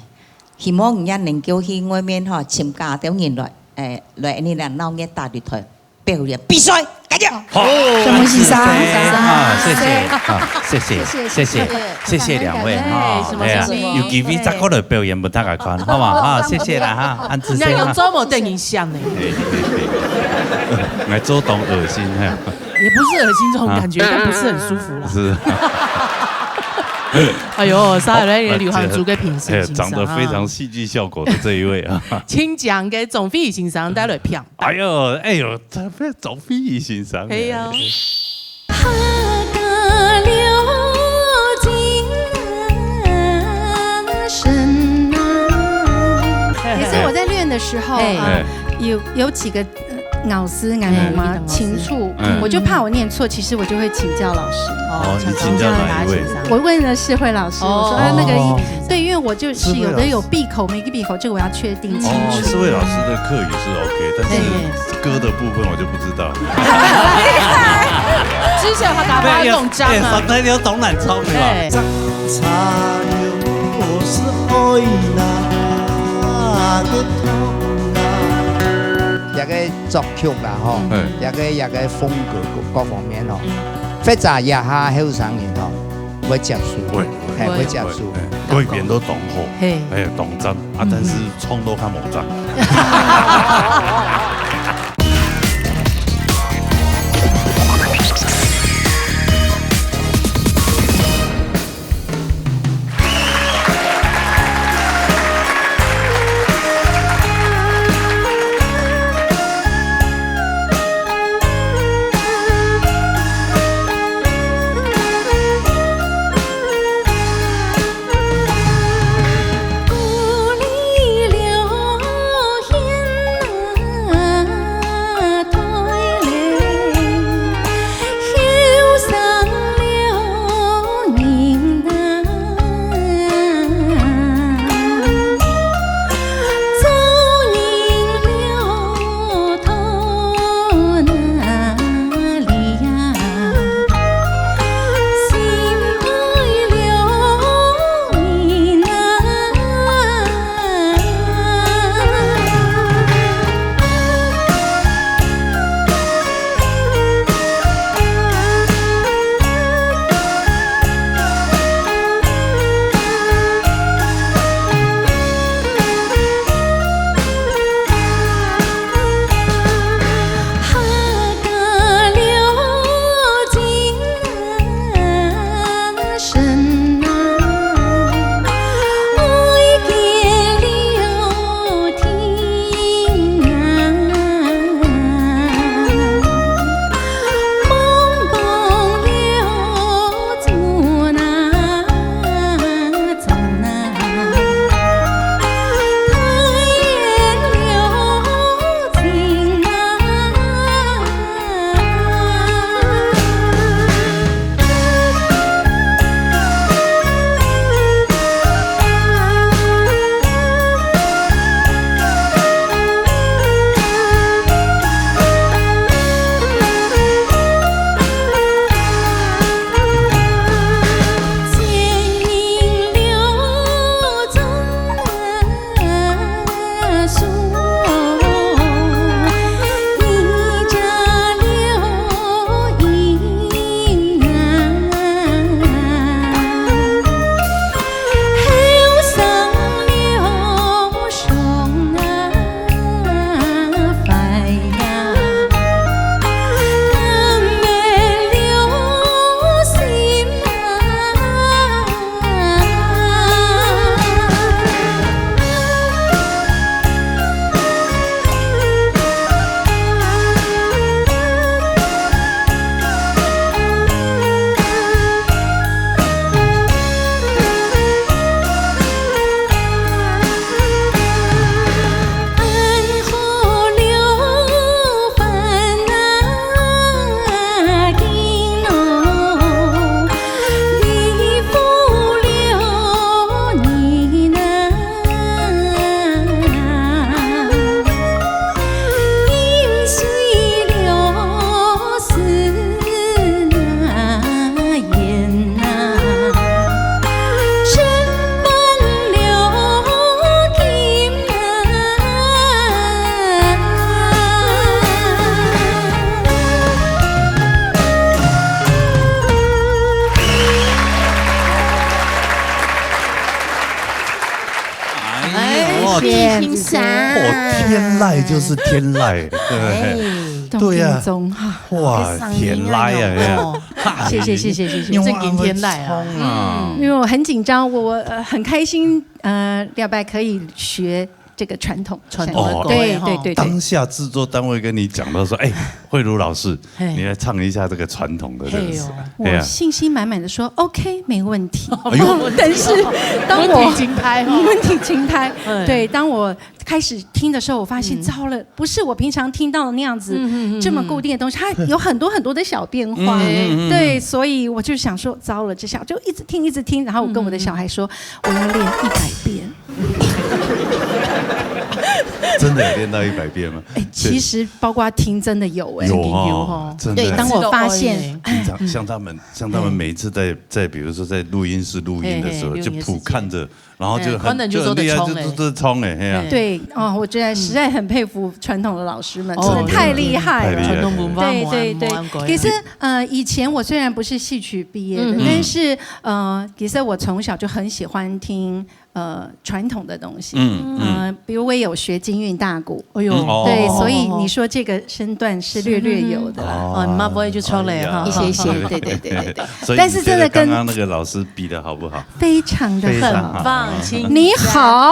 希望人家能夠去外面哈，尋加多人來，哎，來恁呢鬧熱打擂台。 表演比賽，加油！好，什麼意思啊？啊，謝謝，啊，謝謝，謝謝，謝謝，謝謝兩位哈。哎，什麼，哎呀，什麼，有機會再過來表演分大家看，好嗎？哈，謝謝啦哈，恁仔細哈。人家有這麼等你想呢。哎，哎，哎，哎，來做東噁心哈。也不是噁心這種感覺，啊。但不是很舒服啦。是。哎呦，上來劉漢珠个品性哎，長得非常戲劇效果的這一位啊。請講給總編輯先生帶來評 哎喲，哎喲，這，這總編輯先生。係啊。可是我在練的時候，嘿。啊，哎。有，有幾個，呃，咬字，咬字嘛，哎。清楚，嗯。我就怕我念錯，其實我就會請教老師。哦，你請教哪一位？我問了世慧老師，我說，哦。啊，那個一，哦。對，因為我就是有的有閉口，沒閉口，這個我要確定清楚。哦，世慧老師的客語是OK，但是 嘿。歌的部分我就不知道。之前他打發弄脏啊。哎，上台你要懂难唱的吧？哎。這個作曲啦，吼，嗯。這個，這個風格各，各方面吼，嗯。或者這下後生人吼，會接受，會，嘿，會接受。會，嘿，各一邊都當好，嘿。嘿，當讚啊，嗯哼。但是唱到較無讚。哎呦，哎，谢谢。哦，天籁就是天籁，对不对？哎，对呀。当中哈。哇，天籁啊，哎呀。哦，谢谢谢谢谢谢。正经天籁啊。因为我很紧张，我我呃很开心，呃，廖白可以学这个传统。传统的口味哈。对对对对。当下制作单位跟你讲到说，哎，慧茹老师，嘿。你来唱一下这个传统的这个。嘿哟。对呀。我信心满满的说，OK，没问题。哎呦。但是当我问题尽开哈。问题尽开。嗯。对，当我开始听的时候，我发现，嗯。糟了，不是我平常听到的那样子，嗯嗯嗯嗯。这么固定的东西，它有很多很多的小变化。嗯嗯嗯。对，所以我就想说，糟了，这下就一直听一直听，然后我跟我的小孩说，嗯。我要练一百遍。真的有练到一百遍吗？哎，其实包括听，真的有哎。有哦，有哦。真的。对，当我发现，平常像他们，像他们每一次在，在比如说在录音室录音的时候，嘿嘿，就普看着然後就很，哎，可能就做得唱欸。就很厲害，就，就，就唱欸，嘿啊。哎。對，哦，我覺得實在很佩服傳統的老師們，哦，真的太厲害了。太厲害了。傳統文化無，對，對，對。無恁改。其實，呃，以前我雖然不是戲曲畢業的，嗯。但是，呃，其實我從小就很喜歡聽，呃，傳統的東西。嗯，嗯。呃，比如我也有學京韻大鼓。哎喲。嗯，哦。對，所以你說這個身段是略略有的啦。哦，你媽不會就出來哈。哎呀。一些些，對，對，對，對，對。所以你覺得剛剛那個老師比得好不好？但是真的跟 非常的好。非常好。很棒，請你好。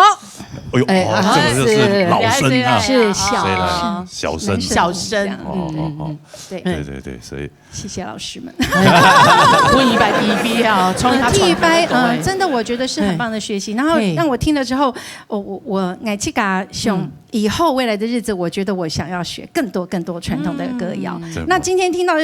哎呦，哎，哦，這個就是老生啊。是，是小生。誰來？小生。小生，哦，哦，哦。嗯，嗯，嗯。對。對，對，對，所以謝謝老師們。分一擺T V啊，創意他傳統的歌欸。呃，T V，呃，真的我覺得是很棒的學習，嘿。然後讓我聽了之後，嘿。我，我，我，𠊎自家想，嗯。以後未來的日子，我覺得我想要學更多更多傳統的歌謠。嗯。真好。那今天聽到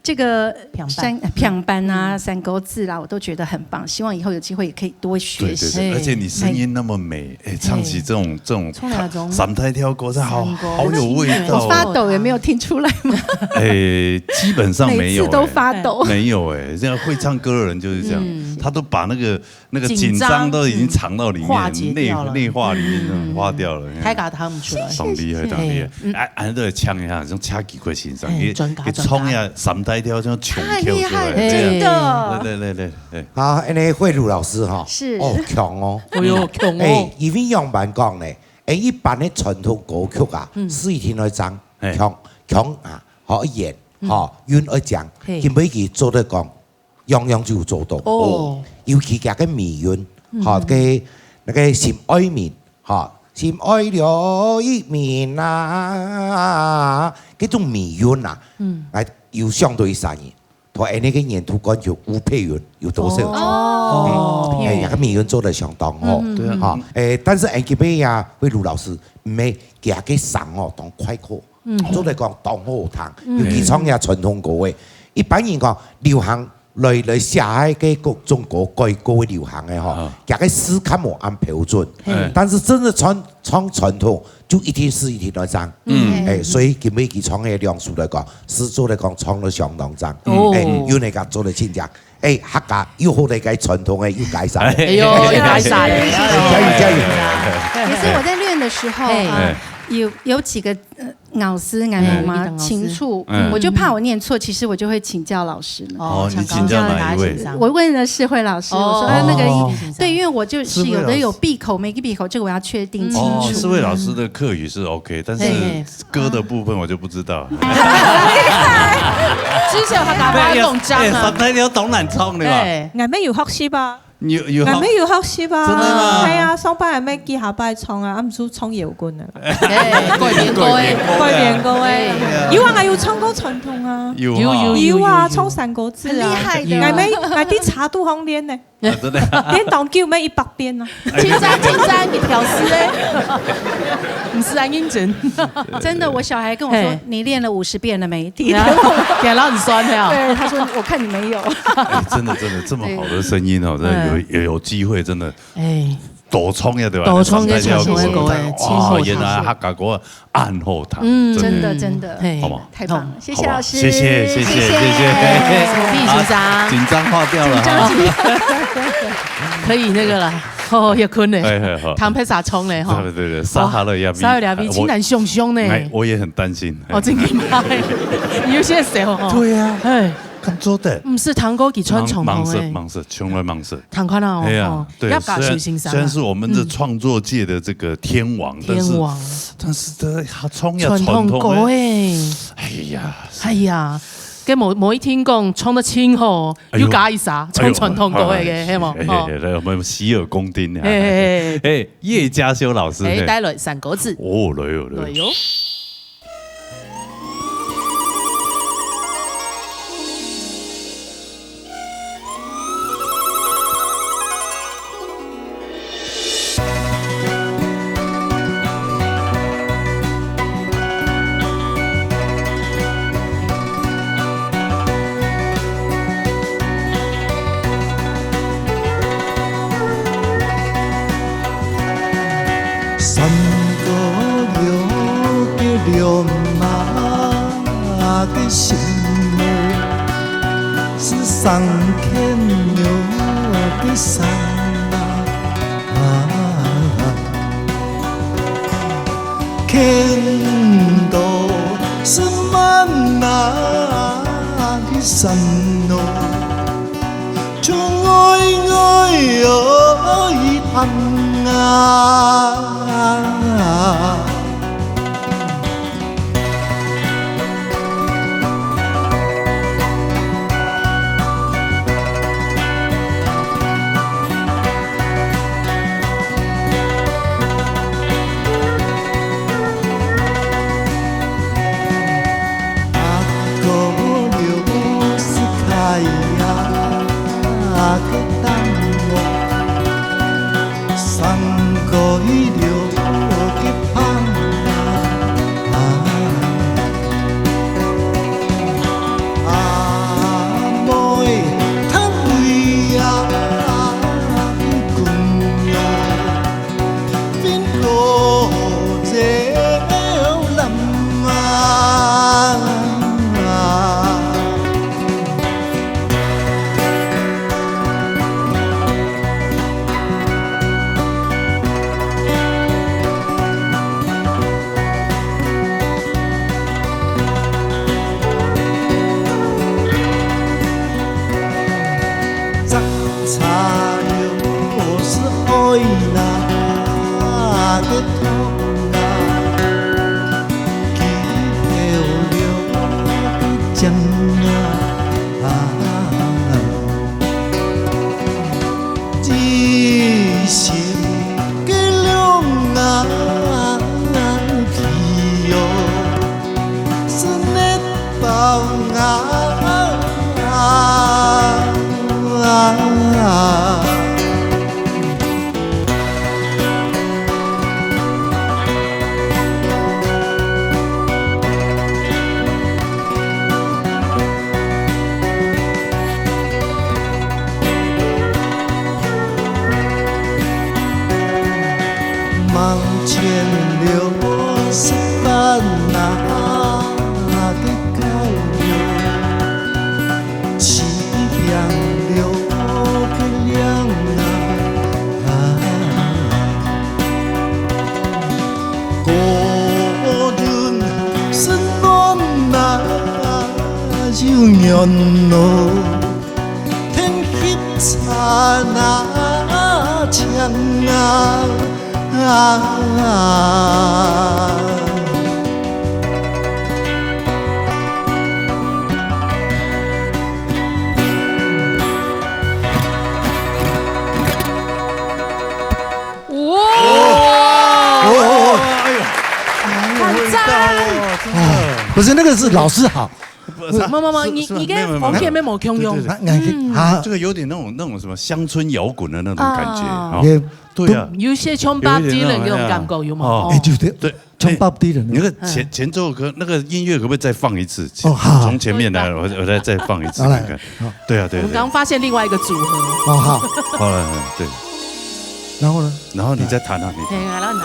這個平板。山，平板啊，嗯。山歌仔啦，我都覺得很棒。希望以後有機會也可以多學習。對，對，對，哎。而且你聲音那麼美，哎，唱起這種，哎。這種唱那種三大調歌，這好，山歌好有味道哦。我發抖，有沒有聽出來嗎？哎，基本上沒有，每次都發抖。哎。沒有哎，這樣會唱歌的人就是這樣，嗯。他都把那個 那個緊張，緊張都已經藏到裡面，嗯，化解掉了。內，內化裡面，嗯，化掉了。嗯。太感動了。上厲害，上厲害。嗯。哎，恁樣來唱一下，像車技過欣賞，哎，你，專家，你唱一下，專家。三大調，像唱跳出來，太厲害了，這樣。真的。對，對，對，對，對。好，恁樣慧茹老師哈，是。哦，強哦。哎喲，強哦。哎，因為仰般講呢，哎，一般的傳統歌曲啊，嗯。字一定愛正，哎。強，強啊，好演，嗯。好，韻愛正，嘿。今晡日做得講， 樣樣就有做到。哦。尤其佢个尾韻，嗯。吼，个，該个心愛愐，吼，心愛了一愐啊，該種尾韻啊，嗯。哎，有相對於三年，同恁樣个年度冠軍吳佩雲有多少？哦。哎，哦。哎，該个尾韻做得相當好。嗯，嗯，對啊。嗯。吼，哎，但是恩基貝呀，慧茹老師，毋係，佢个聲哦，當開闊。 嗯。做得講當好聽，嗯。尤其唱這傳統歌个。一般人講流行來，來寫个各種歌，改歌个流行个吼，啊。佢个字較無恁標準。嘿。但是真的傳，唱傳統，就一定字一定愛正。嗯。哎，所以今晡日佢唱个兩首來講，字做得講唱得相當正。哦。哎，有哪个做得親切。 哎，客家又好个傳統个又改善。哎喲，又改善。哎，加油，加油。也是我在練的時候，嘿。啊，哎。有，有幾個，呃，咬字，咬字嘛，哎，一定咬字。清楚，嗯。我就怕我念錯，其實我就會請教老師們。哦，你請教哪一位？我問了世慧老師，我說，哦。哎，那個，哦。對，因為我就是有的有閉口，沒閉口，這個我要確定清楚。哦，世慧老師的客語是OK，但是嘿。 歌的部分我就不知道。之前有客家話講章啊。哎，哎，三大調當難唱的吧？哎。𠊎乜有學習啊。你有，有學？𠊎乜有學習啊。真的嗎？係啊，上擺還乜幾下擺唱啊，啊，毋係唱搖滾个啦。哎，改編歌哎。改編歌哎。哎。有啊，𠊎有唱過傳統啊。有哈。有，有，有啊，有，有。唱山歌仔啊。很厲害的。𠊎乜，𠊎在車肚項練呢。 啊，真的。連當久乜一百遍啊。哎。青山，青山，你挑事嘞。毋係恁認真。真的，我小孩跟我說：嘿。「你練了五十遍了沒？」第一天。對啊，給老師酸的哦。對，他說：「我看你沒有。」哎，真的，真的，這麼好的聲音哦，真的有，哎。有，有機會，真的。哎。多唱呀，對吧？多唱呀，三大調歌，唱歌，哎，哇，唱歌，原來客家歌 恁好聽，嗯，真的。真的，真的。嘿。好嗎？太棒了，好。謝謝老師。好吧，謝謝，謝謝，謝謝。謝謝。謝謝。啊，緊張。緊張化掉了哈。緊張，緊張。可以那個了，哦，也睏了。哎，哎，好。聽別儕唱了哈。對，對，對，撒哈拉亞米，撒哈拉亞米，我，竟然想想呢。哎，我也很擔心。哦，真的嗎？有些時候哈。對啊。哎。敢做得？毋係，聽歌佢唱傳統个。吂，吂識，吂識，從來吂識。 聽看啊，哎呀，哦，對，要加修先生啊。雖然，雖然是我們這創作界的這個天王，嗯。但是，天王。但是這他唱呀傳統的，傳統歌哎。哎呀，哎呀，該無，無一定講唱得真好，哎喲，又加一啥，哎喲，唱傳統歌个，哎，係無？哎，哦。哎，哎，來，我們洗耳恭聽啊。哎，哎，哎。哎，葉佳修老師，哎，嘿。帶來三個字。哦，來哦，來哦。來哦。 山歌了，流浪个心，是上天了个山啊。天都是满哪里山哦，就爱爱哦一趟啊。 哇！很赞。不是那个是老师好，没没没，你你跟黄健妹没共样。那那啊，这个有点那种那种什么乡村摇滚的那种感觉啊。对啊，有些像 Bob Dylan 那种感觉有吗？哎，对对对，像 Bob Dylan。那个前前奏歌那个音乐可不可以再放一次？哦，好，从前面来，我我再再放一次看看。对啊对啊，我们刚发现另外一个组合。哦，好，好了，对。然后呢？然后你再弹啊，你。嘿，来了呢。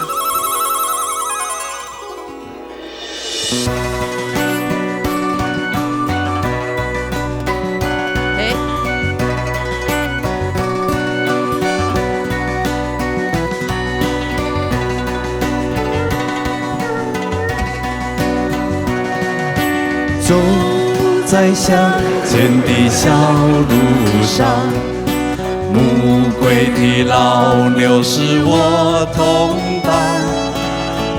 走在乡间的小路上，牧归的老牛是我同伴，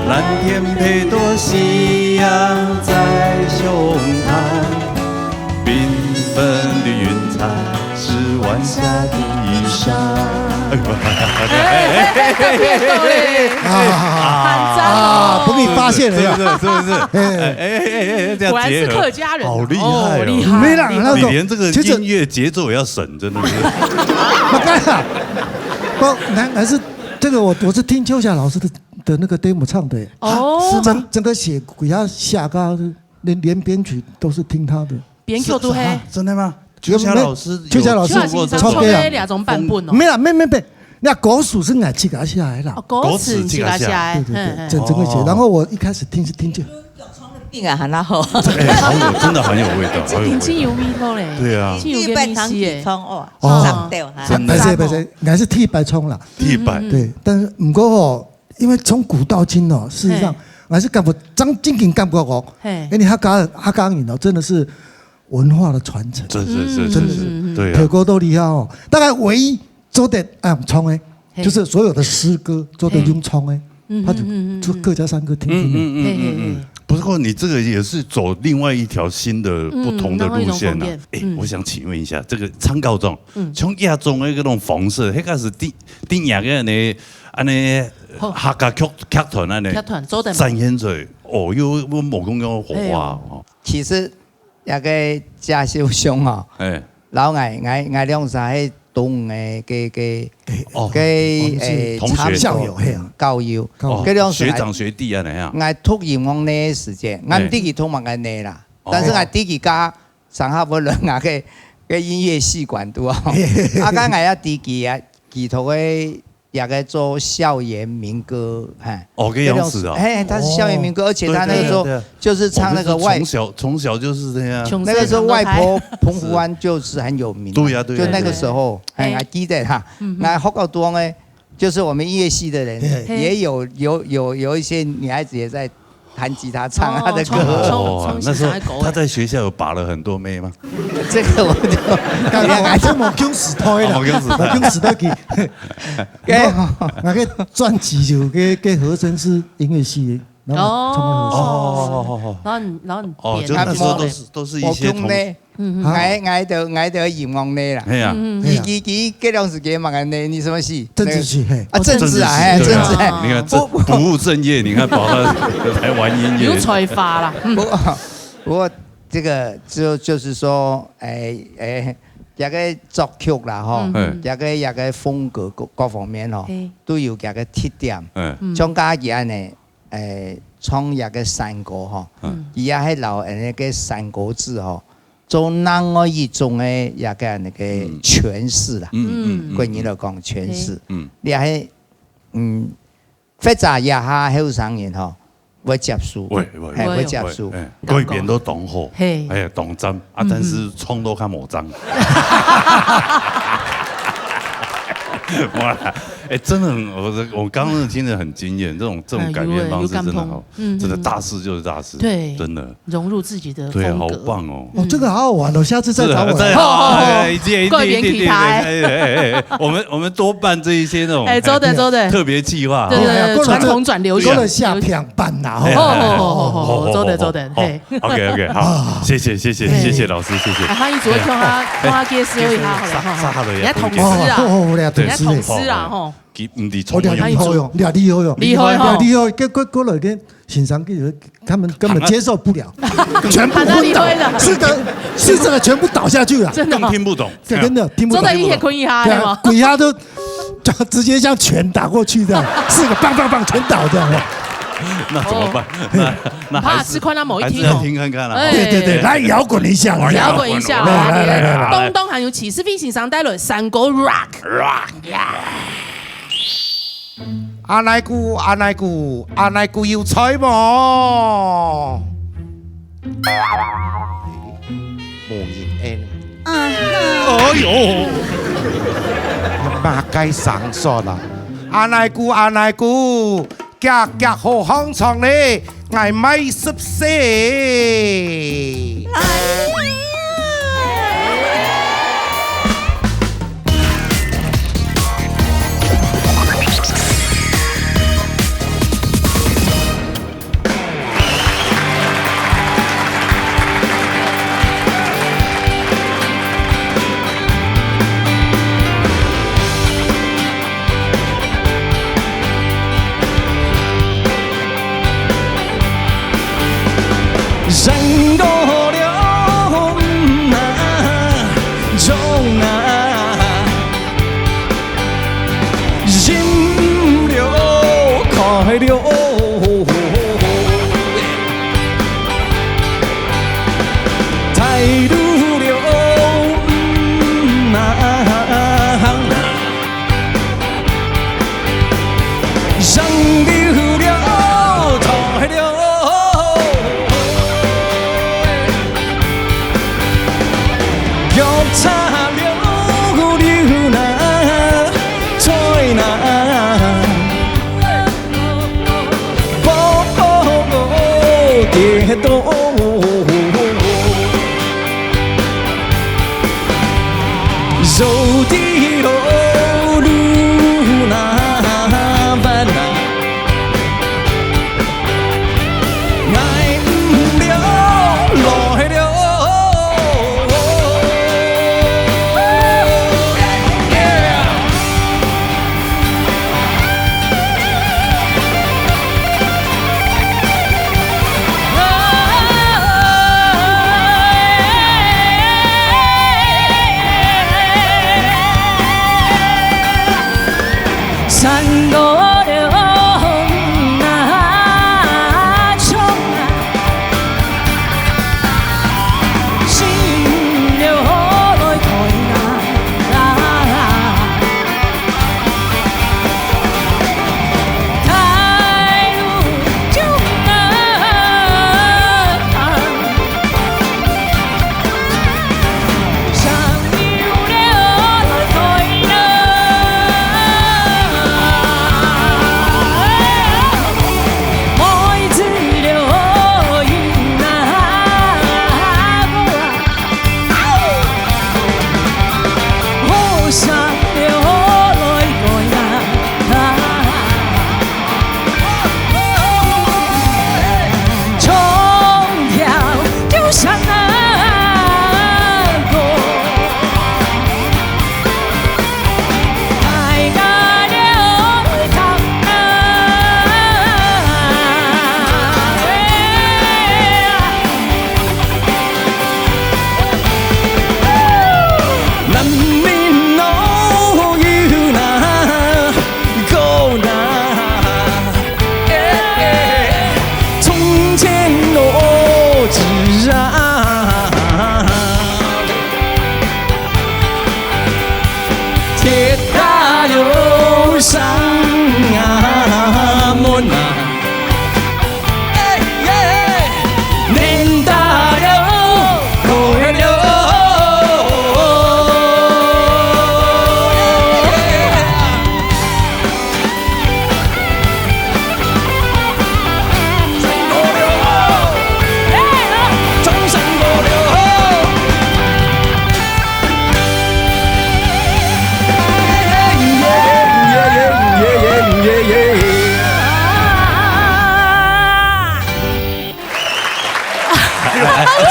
蓝天配朵夕阳在胸膛，缤纷的云彩。 是晚霞的衣裳。啊，不被发现了呀，是不是？是不是？哎哎哎哎，这样结合，果然是客家人，好厉害，厉害，没啦，那你连这个音乐节奏也要省，真的是。不，那还是这个我我是听秋霞老师的的那个 demo 唱的，哦，整整个写给他写歌，连连编曲都是听他的。 编曲都嘿，真的吗？秋霞老师，秋霞老师唱过两种版本哦。没啦，没没没，那歌词是俺自己写的啦。歌词自己写的，对对对，整整个写。然后我一开始听是听见。病啊，很好。哎，好有，真的很有味道，好有味道。平静有味道嘞。对啊。有个意思耶。哦，上吊哈。真的。不是不是，还是替白冲了。替白。对，但是不过哦，因为从古到今哦，事实上。，𠊎係感覺，正，正經感覺哦，嘿。因為客家，客家人哦，真的是文化的傳承，真是，是，是，是，嗯，嗯，嗯。對啊。透過到這下哦，大概唯一做得，啊，唱的，嘿。就是所有的詩歌做得用唱的，嘿。嗯，他就，嗯，嗯，嗯，就客家山歌聽聽的。嗯，嗯，嗯，嗯，嗯。嘿，嘿，嘿。不過你這個也是走另外一條新的、嗯，不同的路線啊。另外一種風格。欸，嗯。我想請問一下，這個參考中，嗯。像這種的這種方式，那個是第，第二個呢， 恁呢，好。客家劇，劇團恁呢，劇團做得展現出來，哦，又，又無共樣个火花哦。其實，這個謝秀雄哦，哎。摎𠊎，𠊎，𠊎兩儕係同个，个，个，哦，个，我們是誒，同學。差不多校友，嘿啊。校友。校友。哦，該兩儕學長學弟恁呢啊。𠊎讀音樂个時節，𠊎毋知佢讀麼个呢啦，哦。但是𠊎知佢家上下會輪啊个，个音樂系館肚哦。啊，該𠊎也知佢啊，佢讀个 也个做校園民歌，嘿。哦，這樣子啊。嘿，他是校園民歌，哦。而且他那個時候對，對，對，對。就是唱那個外，我們從小，從小就是這樣。那個時候外婆澎湖灣就是很有名的，對呀，對呀，就那個時候，對。嘿，還記得哈，嗯哼。那學校中呢，就是我們音樂系的人，嘿。也有，有，有，有一些女孩子也在彈吉他唱他的歌。哦，從，從，從，哇，從小就愛搞的。那時候他在學校有把了很多妹嗎？這個我就，該，該，該無共時代啦，哦，無共時代。無共時代去。該，𠊎个專輯就，該，該和聲是音樂系的，然後唱个和聲。哦。哦，哦，哦，哦。然後你，然後你哦，編的。就那時候都是，都是一些同，我講呢，嗯，嗯。啊。𠊎，𠊎就，𠊎就音樂呢啦。嘿啊。嗯，嗯。佢，佢，佢，這段時間嘛，呢，你什麼系？政治系，嘿。啊，政治啊，嘿，政治系，對啊。政治，嘿。你看，這不務正業，你看跑到來玩音樂。有才華啦。嗯。不，不過這個就，就是說，哎，哎，這個作曲啦，吼，嗯。這個，這個風格各，各方面吼，嘿。都有這個特點。嗯。嗯。像家己恁呢，哎，唱這個山歌吼，嗯。佢也係摎𠊎个山歌子吼，做另外一種个這個那個詮釋啦。嗯，嗯，嗯，嗯。國語來講詮釋。嗯。你還，嗯， 或者這下後生人吼，會接受，會，會，嘿，會接受。會，哎，改編都當好，嘿。哎，當讚啊，嗯哼。但是唱到較無讚。哇，哎，真的很，我，我剛剛真的很驚豔，這種，這種改編方式真的好，哎，有，有感動。嗯，真的大師就是大師，嗯。對。真的。 融入自己的風格。對，好棒哦。哦，這個好好玩哦，下次再找我來。是啊，再，好，好，好。哎，一定，一定，各位一定，一定，哎，哎，哎，我們，我們多辦這一些那種，哎，做得，哎，做得。特別計劃，對，對，對，哎呀，傳統轉流行。過了下片板啦，吼。哎，哎，哎，哦，哦，哦，哦，好，好，做得，好，做得，好，嘿。OK，OK，好，啊。謝謝，謝謝，嘿。謝謝老師，謝謝。啊，他一直會叫他，哎，叫他介紹一下，哎，好了，哈，哈。啥，啥好了，你看同事啊，哦，哦，哦，你看同事啊，對，吼。佢毋知聰明。哦，你好用，你好用，你好用。厲害吼。你好用，結果，過來跟 欣賞，他們根本接受不了，全部昏倒，他哪裡會的？是的，是這個全部倒下去了。真的哦。更聽不懂。這真的聽不懂，做得一夜睏一下，聽不懂。對啊，對嗎？鬼壓都就直接像拳打過去這樣，四個棒棒棒全倒這樣。那怎麼辦？哦。那，那還是，怕是看到某一天哦。還是要聽看看啦。哎。對，對，對，來搖滾一下，搖滾一下，來，來，來，來，來。東東還有啟士飛欣賞帶來山歌rock。Rock。 阿奶姑，阿奶姑，阿奶姑有在無？無人應。啊哈。哎喲，麼个聲煞啊！阿奶姑，阿奶姑，遽遽好行場咧， 𠊎買十四。跌倒。Zo di lo lu na van na, ngai mlo lo he lo.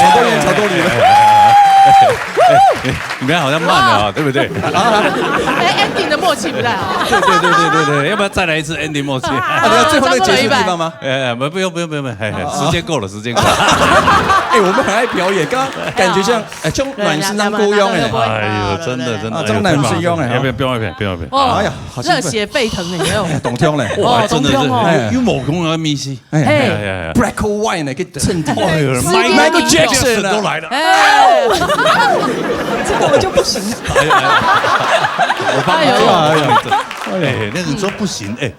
吵到你，吵到你了。你们好像慢了啊，对不对？哎，ending 的默契不太好。对对对对对对，要不要再来一次 ending 默契？啊，你要最后那个结束地方吗？哎，哎，不，不用，不用，不用，不用，嘿，嘿，时间够了，时间够了。哎，我们很爱表演，刚刚感觉像，哎，像暖身上歌一样哎。哎呦，真的，真的，啊，像暖身一样哎。哎呦，太棒了，不用，不用，不用，不用。哦，哎呀，好兴奋。热血沸腾的，有没有？哎，懂听嘞。哇，哦，真的是，懂听哦。有，有某公园的密西。哎，嘿。哎呀，呀，呀。Black or White 呢，给衬底。哎呦，Michael Jackson 都来了。哎，这个我就不行了。哎呀，哎呀，我帮你做，哎呦。我帮你做。哎，那你说不行，哎，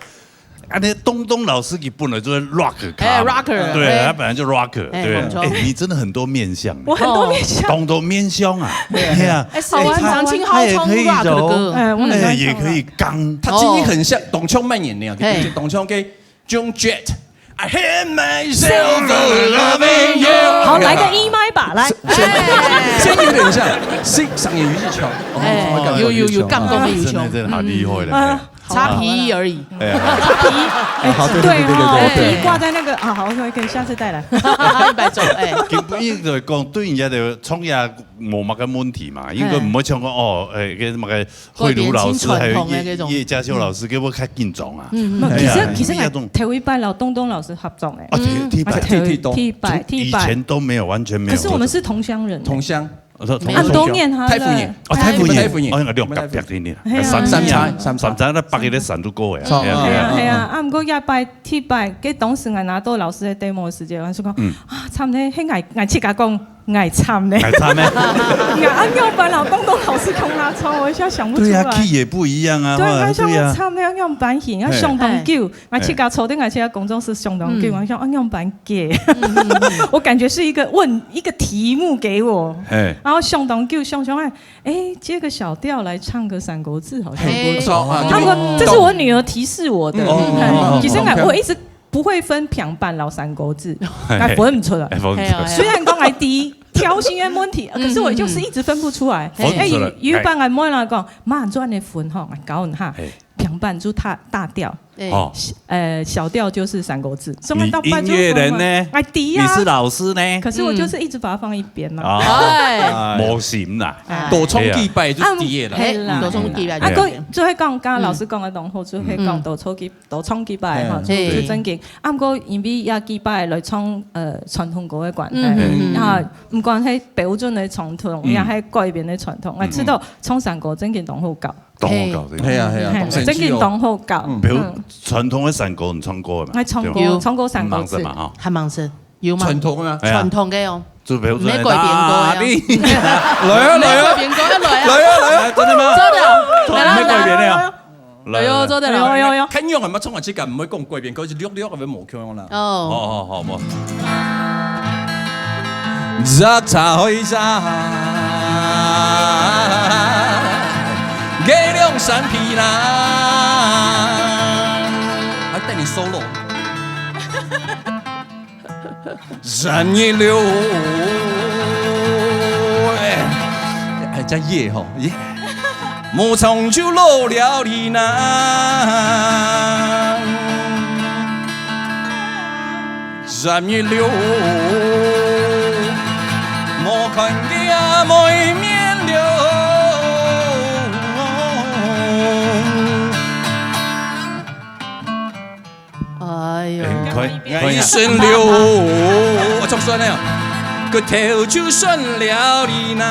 啊，那东东老师你本来就是 rock 咖嘛，哎，rocker，对，哎。他本来就 rocker，哎，对，没错。哎，你真的很多面相。我很多面相。东东面相啊，对啊。哎，是，好玩，他，常听号称 rock 的歌。他也可以柔，哎，我很爱唱 rock。哎，也可以刚。他今天很像董卿扮演那样，嘿。董卿给 Jung Jet。I hate myself for loving you。好，来个 E 麦吧，来。声，哎。声音有点像，声，声音有点像。哦，哎，有，有，有，感觉有像。真的，真的好厉害了。嗯。哎。擦皮而已。哎呀。擦皮。哎，好，对，对，对，对，对，哦，对。皮挂在那个，啊，好，OK，OK，下次再来。一百种，哎。根本就讲，对人家的创业 无么个问题嘛，应该毋会像讲，哦，哎，跟什么个慧茹老师，还有叶，叶嘉修老师，给我太紧张啊。嗯，嗯。哎呀，其实，其实，哎，那种，头一擺摎东东老师合作，哎。啊，第，第一擺。啊，頭，第，第一擺，第一擺。以前都没有，完全没有。可是我們是同鄉人。同鄉。我說同鄉。恁多年哈，太府人。哦，太府人。太府人。哦，那个兩隔壁的呢。哎呀。三，三差，三差。三差，那北个咧山都過哎。哦。哎呀，哎呀，哎呀，啊，毋過這擺，第一擺，該當時𠊎拿到老師个demo个時節，𠊎就講，嗯。啊，慘咧，該𠊎，𠊎自家講， 𠊎慘呢。𠊎慘呢。𠊎恁樣般摎東東老師共下唱，我一下想不出來。對啊，key也不一樣啊，對啊，或者，對啊。𠊎想我慘呢，恁樣般行，要想當久，嘿。𠊎自家坐在𠊎自家工作室想當久，嘿。𠊎想恁樣般解。嗯。嗯，嗯，嗯。我感覺是一個問，一個題目給我，嘿。然後想當久，想想，哎，哎，接個小調來唱個三國志，好像不錯啊，哎。他說，就，這是我女兒提示我的。嗯，嗯，嗯，嗯，嗯。其實𠊎，我一直不會分平板摎山歌子，𠊎分毋出來。哎，分毋出來。係啊係啊雖然講𠊎知調性个問題，可是我就是一直分不出來。分毋出來。哎，有有一擺𠊎問佢講，媽，做恁樣分吼，𠊎教你哈嘿，平板就大大調，哎哦，呃，小調就是山歌子，所以你到半就音樂人呢？哎，知啊，你是老師呢？可是我就是一直把它放一邊了。啊，哎，無心啦。哎多唱幾擺就知个啦。係啦嗯，多唱幾擺啊，就佢就係講，剛剛老師講个同學，就係講多唱幾多唱幾擺吼，嗯就就正經。啊，毋過因為這幾擺來唱呃傳統歌个關係，嗯嗯嗯啊，毋管係標準个傳統，嗯也係改編个傳統，啊，知道唱山歌正經當好搞，當好搞這個。係啊係啊，嘿當神奇哦。正經當好搞。比如嗯傳統个山歌你唱過嗎？我唱過，對吧唱過山歌子嗯，嘛哈。還蠻深，有嗎？傳統啊，哎呀傳統个哦，就比如沒改編過呀你來啊來啊沒改編過，要來啊，來啊來啊，真的嗎？真的哦，來啦沒改編來啦，了。哎呦，真的啦，有有有，看樣還蠻唱啊，這個毋會講改編，佢略略个無共樣啦。哦，好好好，無。摘採摘，月亮山皮啦。還帶你 solo。三一六，哎，還加耶吼耶。無從就落了你那。三一六，無看見妹面了。哎呦，哎，可以，可以啊。一生流，我唱酸了，个頭就算了你那。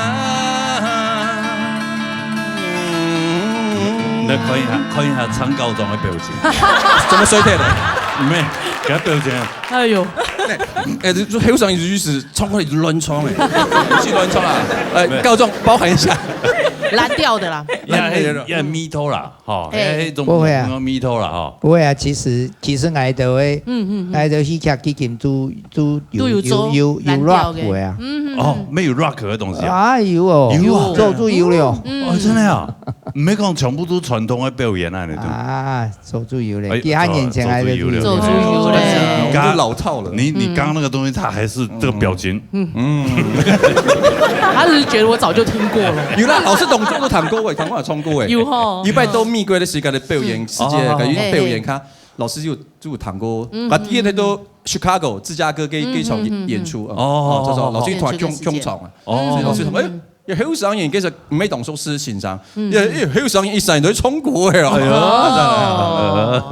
那看一下，看一下唱高中的表情。怎麼衰退的？沒，給他表情。哎呦，哎，就後生一直唱歌一直亂唱哎，一直亂唱啊！哎，高中包涵一下。藍調的啦，也係也係middle啦，吼，哎迄種不會啊middle啦，吼。不會啊，其實其實𠊎兜个嗯嗯嗯，𠊎兜戲劇基金都都有都有做有有有藍調个 rap 个啊，嗯哦嗯，，沒有 rock 的東西啊。啊有哦，有啊做都有了嗯哦，真的啊，沒講全部都傳統的表演啊，那種。啊，做都有哎了，幾下年前還在做有了做出有你嘞，我們就老套了。你你剛剛那個東西，他還是這個表情，他只是覺得我早就聽過了，有啦，老師動作都彈過哎，彈過也唱過哎。有吼，一般都美國的時間的表演，世界哦个表演，佢老師有有彈過，啊，第二天都 Chicago 芝加哥該該場演出啊，哦啊，就係老師團演出个時間共共場啊，哦所以老師講，哎，有後生人其實毋係當熟識先生，有有後生人一生都唱歌个哦。哦，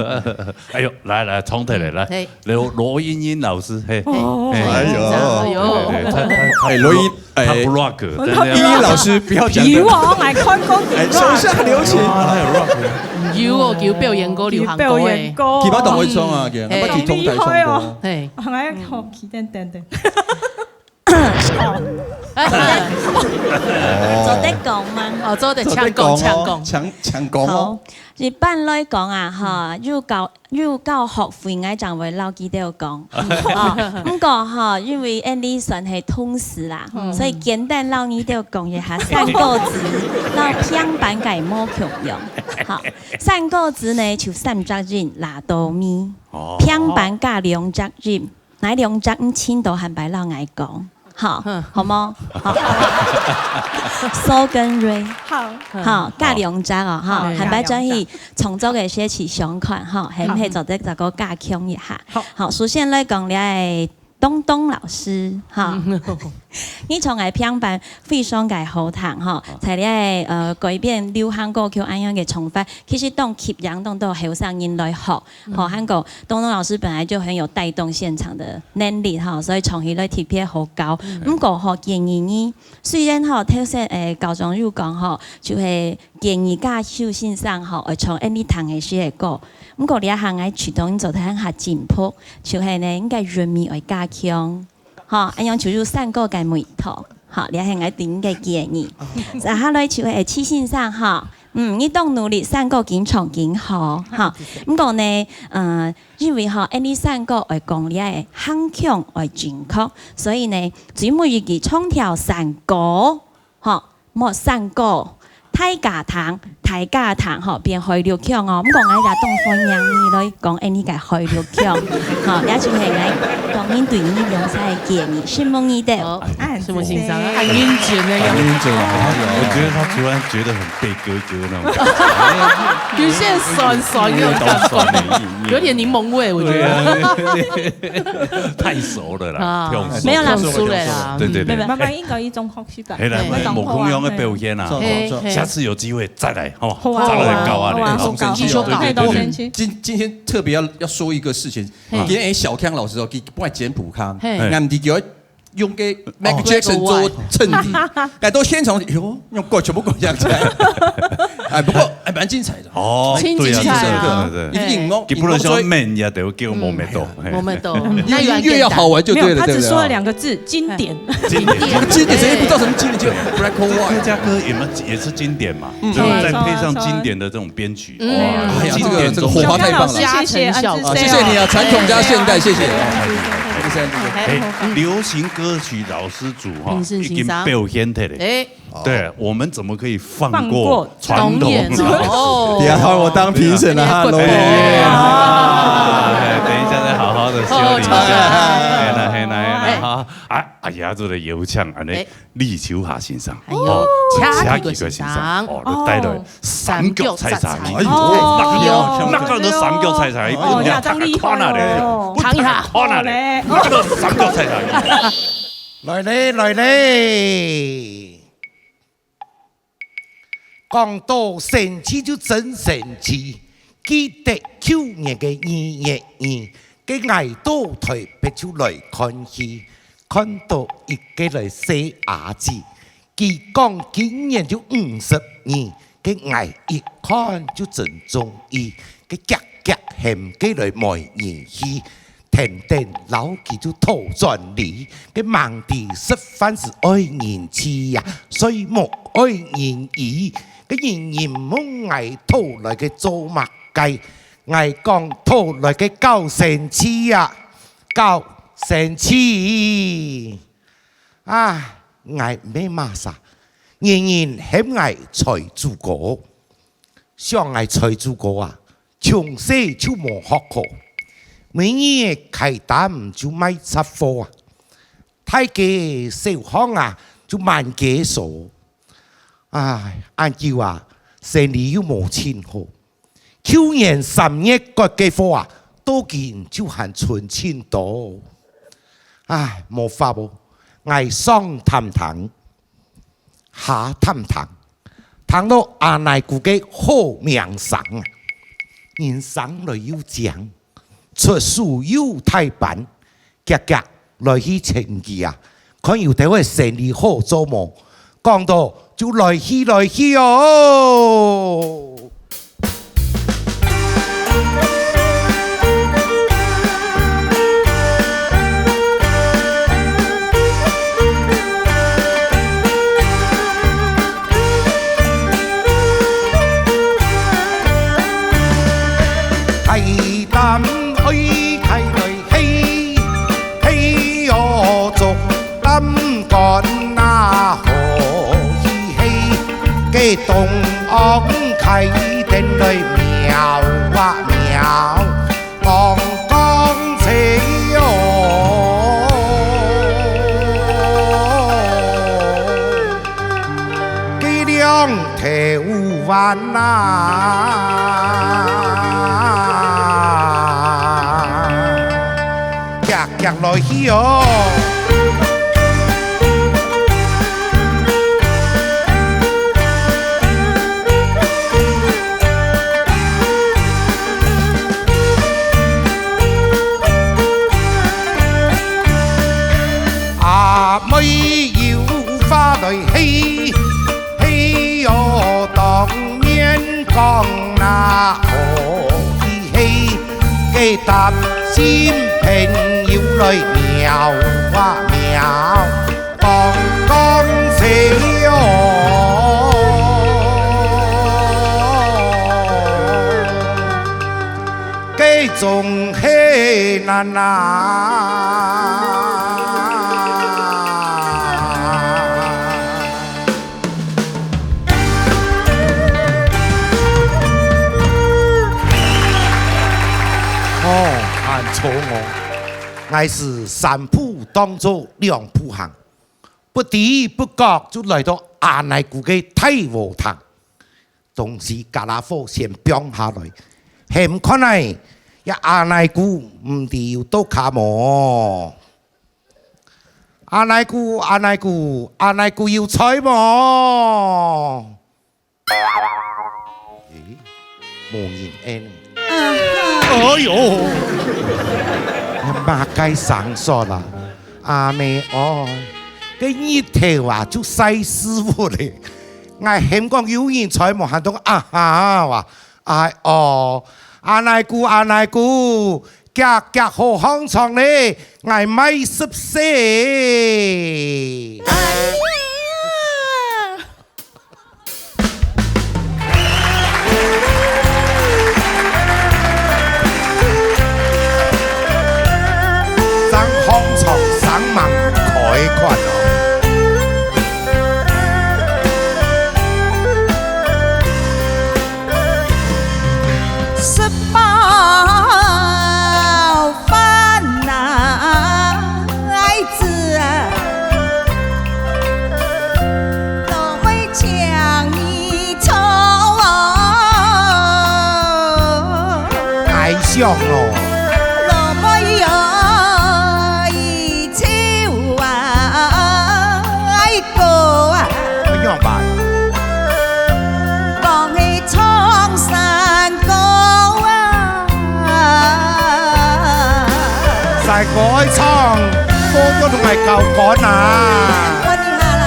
哎呦，來來，重提來，來，嘿羅羅英英老師，嘿，哦嘿哎呦哎呦對對，他他哎，羅英哎他不 rock，真的英英老師不要講皮王來看過皮哎，手王。啊，唱下流行。他有 rock。有哦，有表演過流行歌表演誒，過。佢捌當會唱啊，佢捌佇通台唱過。嘿，哎，好，期待等等。做得講嗎？哦，做得請講請講，請請講哦好。，一般來講啊，哈，幼教幼教學費，𠊎正會摎佢兜講。哦，毋過哈，因為𠊎俚算係同事啦，所以簡單摎你兜講一下，山歌子摎平板个無共樣。好，山歌子呢就三隻音拉到尾，哦平板加兩隻音，哪兩隻音請到下擺摎𠊎講。 好，好無？好。So跟Ray，好，好，加兩隻哦，哈，嗯下擺轉去創作个時節想看，哈，係毋係做得再過加強一下？好好，首先來講這个東東老師，哈，你從來平板非常个好聽，哈，在這个呃改編流行歌曲恁樣个唱法，其實當吸引當多後生人來學。 吼，還過東東老師本來就很有帶動現場的能力哈，所以唱起來特別好搞。毋過吼，建議你，雖然吼頭先誒校長有講吼，就係建議教授先生吼愛唱𠊎俚聽个時个歌，毋過這下𠊎試著你做得較進步，就係呢，應該韻味愛加強。 吼，恁樣就有山歌个味道。吼，這係𠊎對你个建議。接下來就係徐先生吼，嗯，你當努力，山歌緊唱緊好，吼。毋過呢，呃，因為吼，𠊎俚山歌愛講這个行腔愛準確，所以呢，最尾一句唱條山歌，吼，莫山歌，大家聽，大家庭吼，變海陸腔哦。毋過𠊎也當歡迎你來講恁呢个海陸腔，吼，也就係𠊎個人對你兩儕个建議，承蒙你兜。好，哎，承蒙先生，很認真的樣子。很認真啊，我覺得他突然覺得很被哥哥那種感覺。有些酸酸又很酸，有點檸檬味，我覺得。對啊，太熟了啦，啊，太熟了。沒有啦，太熟了啦。對對對。沒有，沒有。慢慢應該一種學習吧。哎，來，嘿。無共樣个表現啊，嘿，嘿。下次有機會再來，好不好？好啊，再來搞啊，好啊，好啊，好啊。繼續搞。對對對對。今，今天特別要，要說一個事情，嘿。今天小康老師哦，去拜簡樸康，嘿。那你給我用个Michael Jackson做襯底，哎，都現場，哎喲，用過全部過這樣子。哎，不過還蠻精彩的。哦，真精彩啊。對啊，對啊，對啊。一定哦，佢本來想問也得叫無味道，嘿。無味道。音樂要好玩就對了，沒有，他只說了兩個字，對不對？經典。經典，經典，誰也不知道什麼經典，就black and white。客家歌也嘛，也是經典嘛，嗯。就是再配上經典的這種編曲，嗯。哇，哎呀，經典中的經典。這個，這個火花太棒了。加成效果。啊，謝謝你啊，傳統加現代，謝謝。謝謝，謝謝。哎，流行歌曲老師組哈，已經表現忒了。哎。 對，我們怎麼可以放過傳統？放過當然哦。不要喊我當評審了哈，哎，羅演員。哎，等一下再好好地修理一下。哦，好。嘿啦，嘿啦，嘿啦，哎。哈。啊，哎呀，這個有請恁呢，哎。李秋霞先生，哎喲，哦，車技哥先生，車技哥先生。哦，就帶來三腳採茶。哎喲，哦。那個，那個人三腳採茶，哦，哎呀，真厲害哦。看啊咧，看啊咧，那個三腳採茶。來咧，來咧。 講到生趣就真生趣，記得舊年个二月二，該𠊎到臺北就來看戲，看到一個來細阿姊，佢講今年就五十二，該𠊎一看就真中意，該遽遽喊佢來買人氣。 跈等摎佢就討轉理，該吂知食飯係愛人氣呀，睡目愛人醫。該人人問𠊎討來个做麼个，𠊎講討來个搞生趣呀，搞生趣。啊，𠊎毋係麼儕，人人喊𠊎財主哥。 想𠊎財主哥啊，從細就無學好，每日開擔就賣雜貨啊，大街小巷啊就滿街掃。唉，恁久啊，生理又無盡好。舊年三月割个貨啊，到今就還賰盡多。唉，無法哦，𠊎上探聽， 下探聽，聽到阿奶姑个好名聲啊，人生來又靚，出手又大方，遽遽來去尋佢啊，看有兜仔生理好做無？講到就來去來去哦！ 擔愛開來去，去哦，做擔竿啊，好去去，該當安開等來喵啊喵，光光彩哦。 該兩頭彎啊，遽遽來去哦。阿妹有話來去，去哦，當面講那好去去，該搭新朋友來喵啊喵。 講講笑哦，該總係難啊。哥我，𠊎係三步當做兩步行，不知不覺就來到阿奶姑个大禾埕。東西傢啦伙先放下來，喊看來，這阿奶姑毋知有到家無？阿奶姑，阿奶姑，阿奶姑有在無？ 咦，無人應。哎喲，麼个生疏啦？阿姆哀，該日頭啊，就曬屎朏咧。𠊎喊講有人在無，還當啊哈哇！哎哦，阿奶姑，阿奶姑，遽遽好䟘床咧，𠊎賣十歲。哎呀！ 生䟘床生猛開款哦。 食飽飯啊，孩子啊，老妹請你坐哦。哀傷哦。老妹喲，一酒啊，一个啊。愛仰般？ 講起唱山歌啊。山歌愛唱，歌就同𠊎交關啊。看一下啦。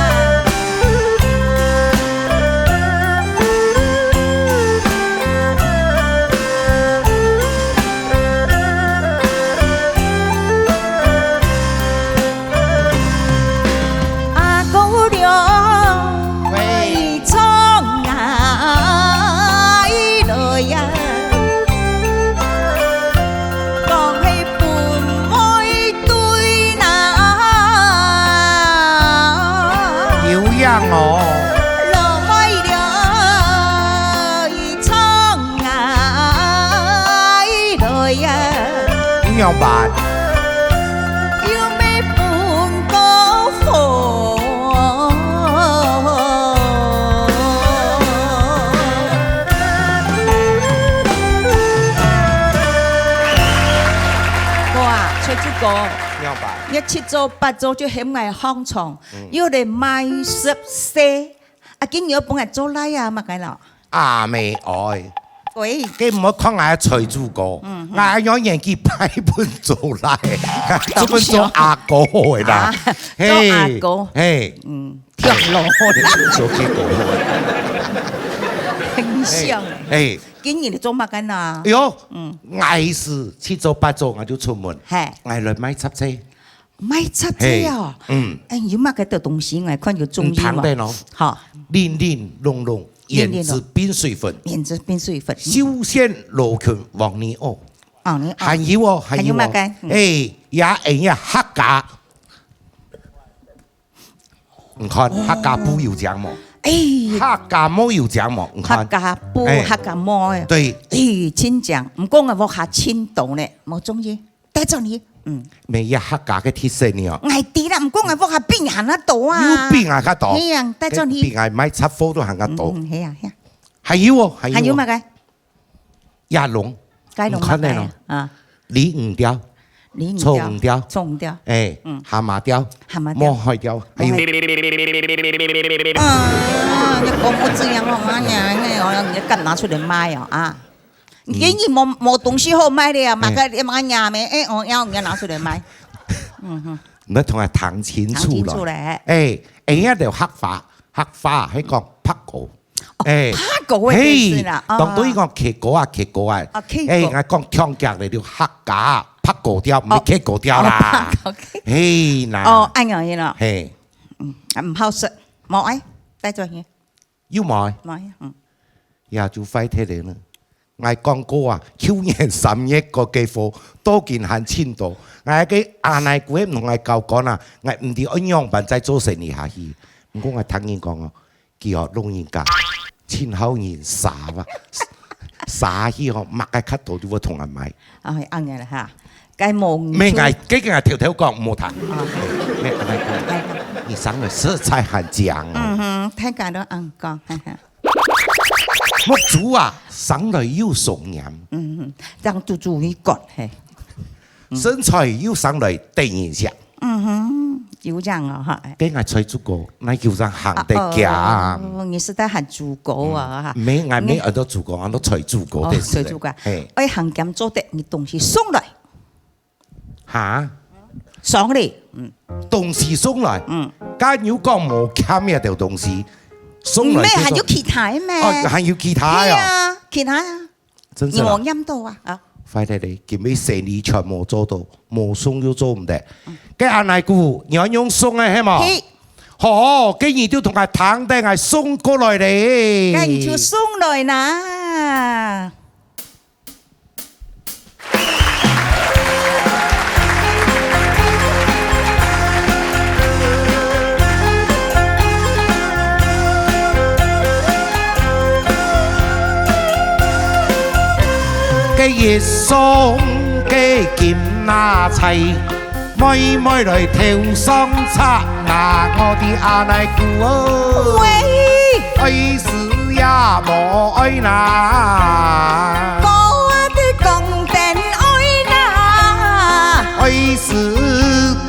阿哥娘，喂。唱啊，來呀，講係分妹對哪。有影哦。老妹了，唱啊，來呀。你仰般？ 又要分高峰。哥啊，秋子哥，仰般？你七早八早就喊𠊎䟘床，嗯。又來賣十歲，啊，今日又分𠊎做倈仔，麼个咯？ 阿姆哀。喂。該毋好看𠊎財主哥，嗯，嗯。𠊎仰年紀擺分做倈，做分做阿哥个啦。啊，嘿，做阿哥。嘿。嗯，跳樓。做阿哥。很像。嘿。今日你做麼个呢？哎喲，嗯。𠊎係七早八早𠊎就出門，嘿。𠊎來賣雜菜。 賣雜菜哦。嘿，嗯。哎，有麼个个東西，𠊎看有中意無？毋單單哦。好。玲玲瓏瓏，胭脂冰水粉。胭脂冰水粉。嗯。休閒羅裙黃泥襖。哦，你，哦。還有哦，還有哦。還有麼个？嗯。哎，也，哎呀，客家。你看，哦。客家布有靚無？哎。客家帽有靚無？你看。客家布，哎。客家帽，哎。對。哎，真靚。毋過𠊎屋下盡多呢，無中意。 帶轉去。嗯。乜係客家个特色呢哦。𠊎知啦，毋過𠊎屋下冰還較多啊。有冰還較多。係啊，帶轉去。冰還賣雜貨都還較多。嗯，嗯，係啊，係啊。還有哦，還有哦。還有麼个？野龍。該龍你看呢咯？麼个啊？啊。李五調。李五調。臭五調。臭五調。哎，嗯。蛤蟆調。蛤蟆調。毛海調。還有。毛海調。啊，你講不這樣哦，哎呀，哎呀，你敢拿出來賣哦，啊？ 嗯。今日無，無東西好賣了啊，嘛个，嘛个娘咩，哎，哦，要人家拿出來賣。嗯哼。你要同佢談清楚咯。談清楚咧。哎，哎，人家就客話，客話，係講白果。哦，哎，白果个意思啦，嘿，啊。當多人講茄果啊，茄果啊。啊，茄果。哎，𠊎講暢遽咧，就客家白果調，毋係茄果調啦。哦，白果，OK。嘿，那。哦，恁樣咯。嘿。嗯，啊，毋好食，無愛，帶轉去。 有無？無呀，嗯。也就壞忒了呢。𠊎講過啊，舊年三月个該貨，到今還盡多。𠊎个阿奶姑毋同𠊎交關啊，𠊎毋知愛仰般再做生意下去。毋過𠊎聽人講哦，佢哦，老人家，盡好人捎啊，捎去吼，麼个較多就會同𠊎買。哦，恁樣啦哈。該無毋著。毋係，𠊎，該个𠊎偷偷講，毋好聽。啊。毋係，恁樣講。哎。你生得實在還靚哦。嗯哼，大家都恁講，哈哈。目珠啊，生來有雙眼。嗯哼，這樣就注意講，嘿。身材又生來得人惜。嗯哼，有這樣哦，哈。該𠊎菜豬哥，哪有人行得行？啊，哦，你是在喊豬哥啊，哈。嗯，毋係，𠊎毋係喊到豬哥，喊到菜豬哥，哦，就是了。菜豬哥。嘿。愛行兼做得，你東西送來。 哈？送禮，嗯。東西送來？嗯。該你講無欠這兜東西，送來就送。毋係，還有其他个咩？哦，還有其他个哦。係啊，其他啊。真是啦。你無念到啊，啊。壞了咧，今晡日生理全無做到，無送又做毋得。嗯。該恁樣个，你愛用送个，係無？係。好，該你就同𠊎聽等，𠊎送過來咧。該你就送來啦。 該一雙个金那釵， 妹妹來頭上插啊，𠊎的阿奶姑哦。喂。愛是也無愛拿。哥啊，你講等愛拿。愛是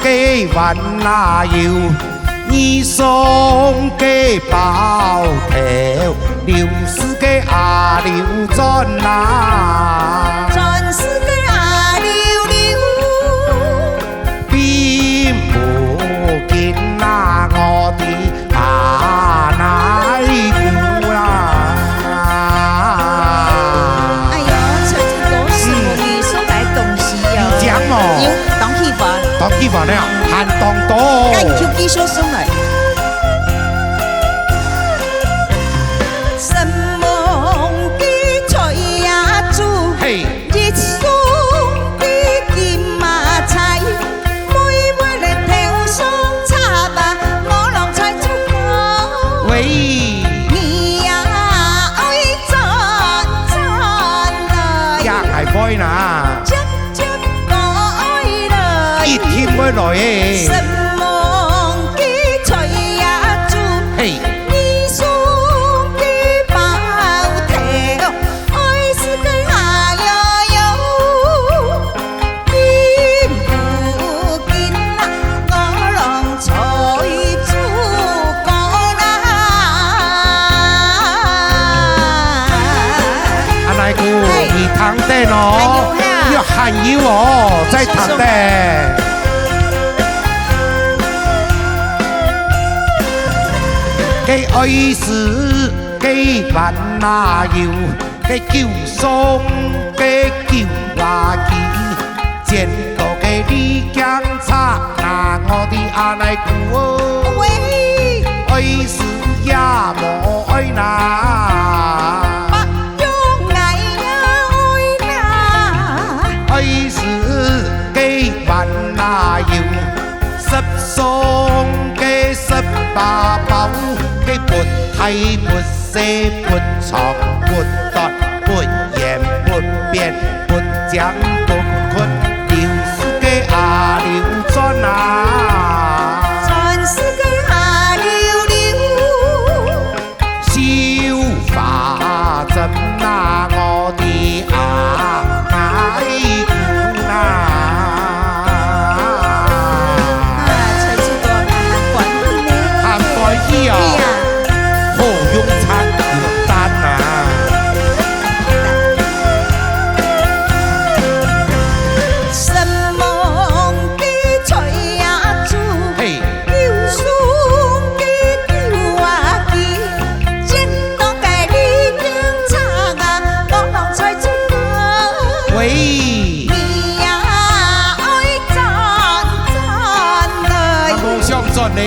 个還哪有，你送个包頭，六十个阿六轉啊。轉十个阿六六。 並無緊拿我的阿奶姑啦。哎喲，這隻歌詞無你送來東西哦。有獎哦。有，當喜歡。當喜歡了，還當多。該你就繼續送來。什麼个菜呀煮？嘿。 一雙个金馬釵，妹妹來頭上插啊，五郎菜豬哥。喂。你呀愛轉轉來，也還會啦。接接我愛來，一定會來的。什麼个菜呀煮？嘿。你送个包頭。 愛是个啊喲喲，並無緊啊，五郎菜豬哥啦。阿奶姑，嘿。你聽等哦，還有哈。還有哦，再聽等。你說說。該愛是 个還哪有，个九松个九啊枝，剪到个李姜茶，拿我的阿奶姑哦。喂。愛是也無愛拿。白玉𠊎也愛拿。愛是个還哪有，十松个十八包，个不大不 細不長不短，不圓不扁，不尖不闊，六十个阿六轉啊。轉十个阿六六。繡花針啊，我的阿 哎姑啊。啊，菜豬哥，還歡喜呢。還歡喜哦。係啊。好用餐，有單啊。什麼个菜呀煮？嘿。 有送个九啊枝，剪到个李姜茶啊，五郎菜豬哥。喂。你呀愛轉轉來。啊，無想轉呢。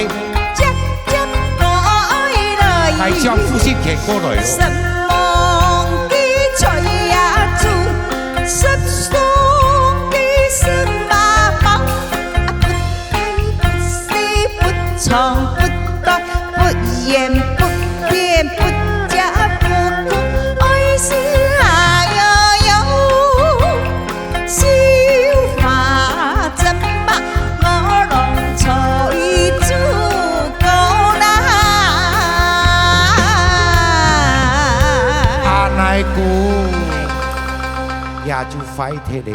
接接我愛來。還想複習天過來哦。什麼个菜呀煮，十雙个十八包，啊，不 大不細，不長不短，不圓不扁，不尖不闊，愛是啊喲喲，繡花就壞忒咧。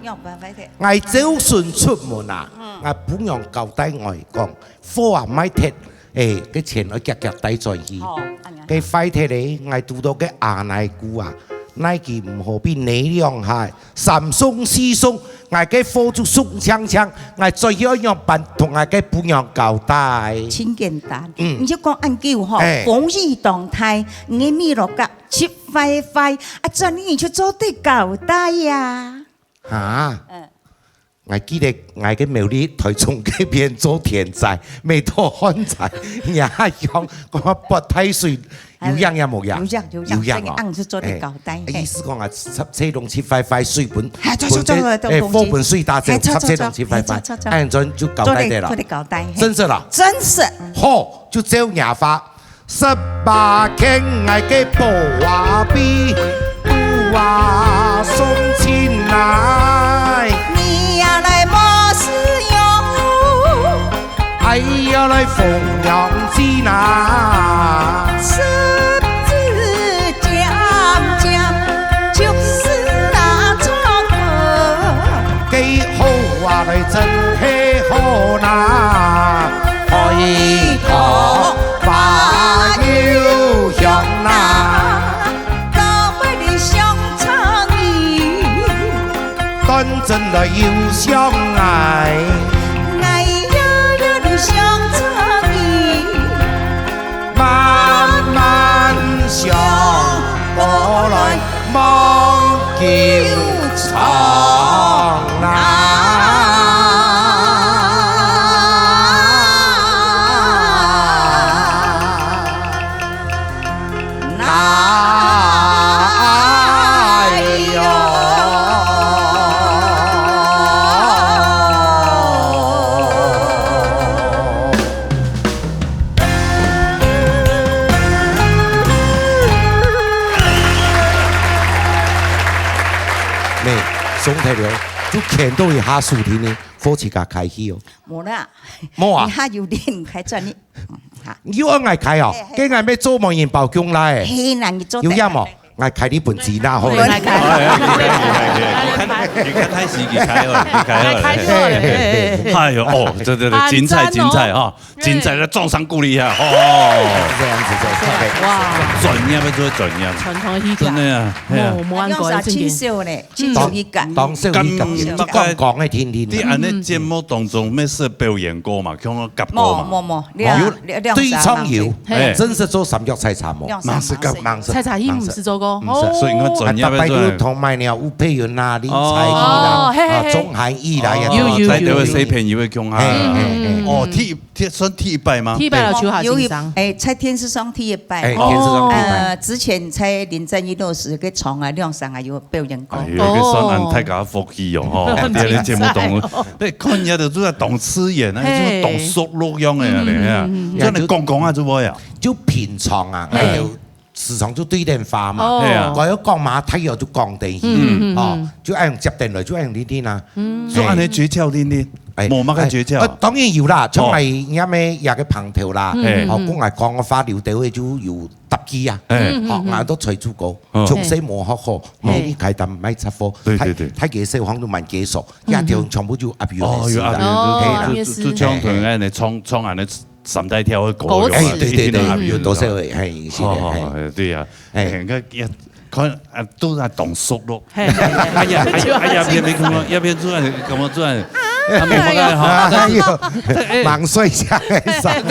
仰般壞忒？𠊎朝晨出門啊，嗯。𠊎餔娘交代𠊎講，貨啊莫忒，欸，該錢愛遽遽帶轉去。哦，恁樣。該壞忒咧，𠊎堵到該阿奶姑啊，哪知佢毋好比你兩下，三送四送，𠊎該貨就送淨淨，𠊎轉去愛仰般同𠊎該餔娘交代？真簡單，嗯。你就講恁久吼，哎。風雨當大，你个米落甲 七壞壞，啊，轉去就做得交代呀。哈？嗯。𠊎記得𠊎个苗栗台中該片做田仔，每到旱仔，也用个潑大水，有影也無影？有影，有影。有影哦。這個樣就做得交代，哎，嘿。意思講啊，插車攏七壞壞，水分，哎，著，著，著，著，哎，著，貨分水打走，哎，著，著，插車攏七壞壞，著，著，著，著。哎，恁樣就交代得了。做得，做得交代，嘿。真是啦。真是。好，就照你話。 十八天𠊎个寶啊比，有啊送親來。你也來無事喲。哎呀，來奉養子哪。日子漸漸就是那錯過。該好啊，來真係好哪。 開拓花又香哪。到尾你想著你。端正來又相愛。𠊎也有你想著你。慢慢想過來。 望久長啊。哎喲。 咩，上台了，就牽到一下手定呢，火自家開去哦。無啦，無啊？你還有練開轉呢？嗯，好。你又愛𠊎開哦？嘿，嘿。該𠊎愛做媒人包供啦欸。嘿，那你做得。有影無？𠊎開你本錢啦，好。本來開。哎，哎，哎，哎，哎，你看，你看，開始，你開哦，你開哦。開始了。哎喲，哦，對，對，對，精彩，很讚哦。精彩哈。 精彩个掌聲鼓勵一下，哦。這樣子就特別。哇。專業个做專業。傳統戲曲。真的啊，係啊。無，無按過个情形。用啥親手呢？親手去搞。當，當手去搞，嗯，就講講个聽聽。你恁呢節目當中，乜識表演過嘛？像講夾過嘛？無，無，無，兩，有，兩，兩對唱有，嘿。真實做三腳採茶無？兩三嘛是夾，嘛是，採茶戲毋識做過。毋識。哦。所以你看專業个做。啊，大概就同埋了，有配音啦，林采宜啦，哦，嘿，嘿，啊，嘿。鍾涵意啦，哦，也都有，有，有，在台灣有。小朋友个共下。嘿，嘿，嘿。哦，第 第，算第一擺嗎？第一擺了，就好欣賞。有一，哎，在電視上第一擺。哎，電視上第一擺。呃，之前在林正義老師个場啊，兩三个有表演過。哎喲，這算恁大家福氣哦，吼，很精彩哦。在這節目當中，對，看人家都做得當刺眼，哎，嘿。就當熟絡樣个，嗯，嗯，嗯，嗯。這樣講講啊，就會啊。就平常啊，嘿。哎喲， 時常就對電話嘛，哦。係啊。該要講麼，大約就講等於，嗯，嗯，哦，嗯。就恁樣接等來，就恁樣定定啊。嗯。所以恁樣訣竅定定，哎，無麼个訣竅啊？哎，呃，當然有啦，像哦。𠊎這个，這个朋友啦，嗯，哦，嗯。講來講个話，留到位就有答案啊。哎。嗯，嗯，哦，嗯。𠊎都催促過，哦。從細無學好，嘿。每日開店賣雜貨，對，對，對。大，大家小方都蠻介紹，嗯，嗯。這條全部就阿友哦，有阿友，係啦。哦，就，就，就，就像同恁樣創，創恁樣 三大條个歌，歌詞。哎，對，對，對，有多少位，嘿，是的，好，好，嘿。哎，對呀，哎。哎，該也，看，啊，都在當熟絡。嘿，嘿，嘿。哎呀，哎呀，哎呀，別，別看我，要不然做，怎麼做？啊，沒辦法哈，哎喲，哎，哎。忙睡一下，哎，哎，哎，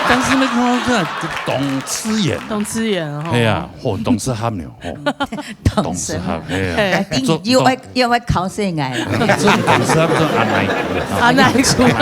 但是沒看到這當刺眼。當刺眼哦。哎呀，嚯，當適合呢，嚯。當適合，哎呀。哎。做，又愛，又愛考試來了。做當適合做阿奶。阿奶姑。哎，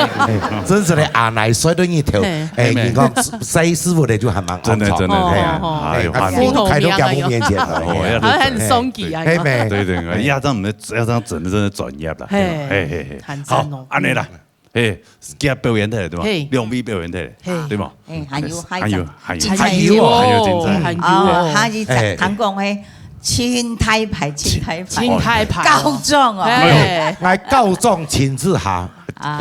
真是的，阿奶睡到日頭，嘿。哎，你看，師傅的就還蠻安詳。真的，真的，哦，哎呀，哦，哦。哎，哎，阿奶開到家母面前了，哦，哎呀。好像很鬆弛啊。哎，沒。對，對，對，要這樣，要這樣整，真的專業了。嘿。嘿，嘿，嘿。很讚哦。好，恁樣啦。 嘿，佢表演个，對吧？嘿。兩位表演个，嘿。對吧？哎，還有，還有，還有，還有。還有哦。還有精彩。還有哦。哦，還有，哎。聽講嘿，真大牌，真大牌。真大牌哦。高中哦。哎。哎，𠊎高中親自下。啊。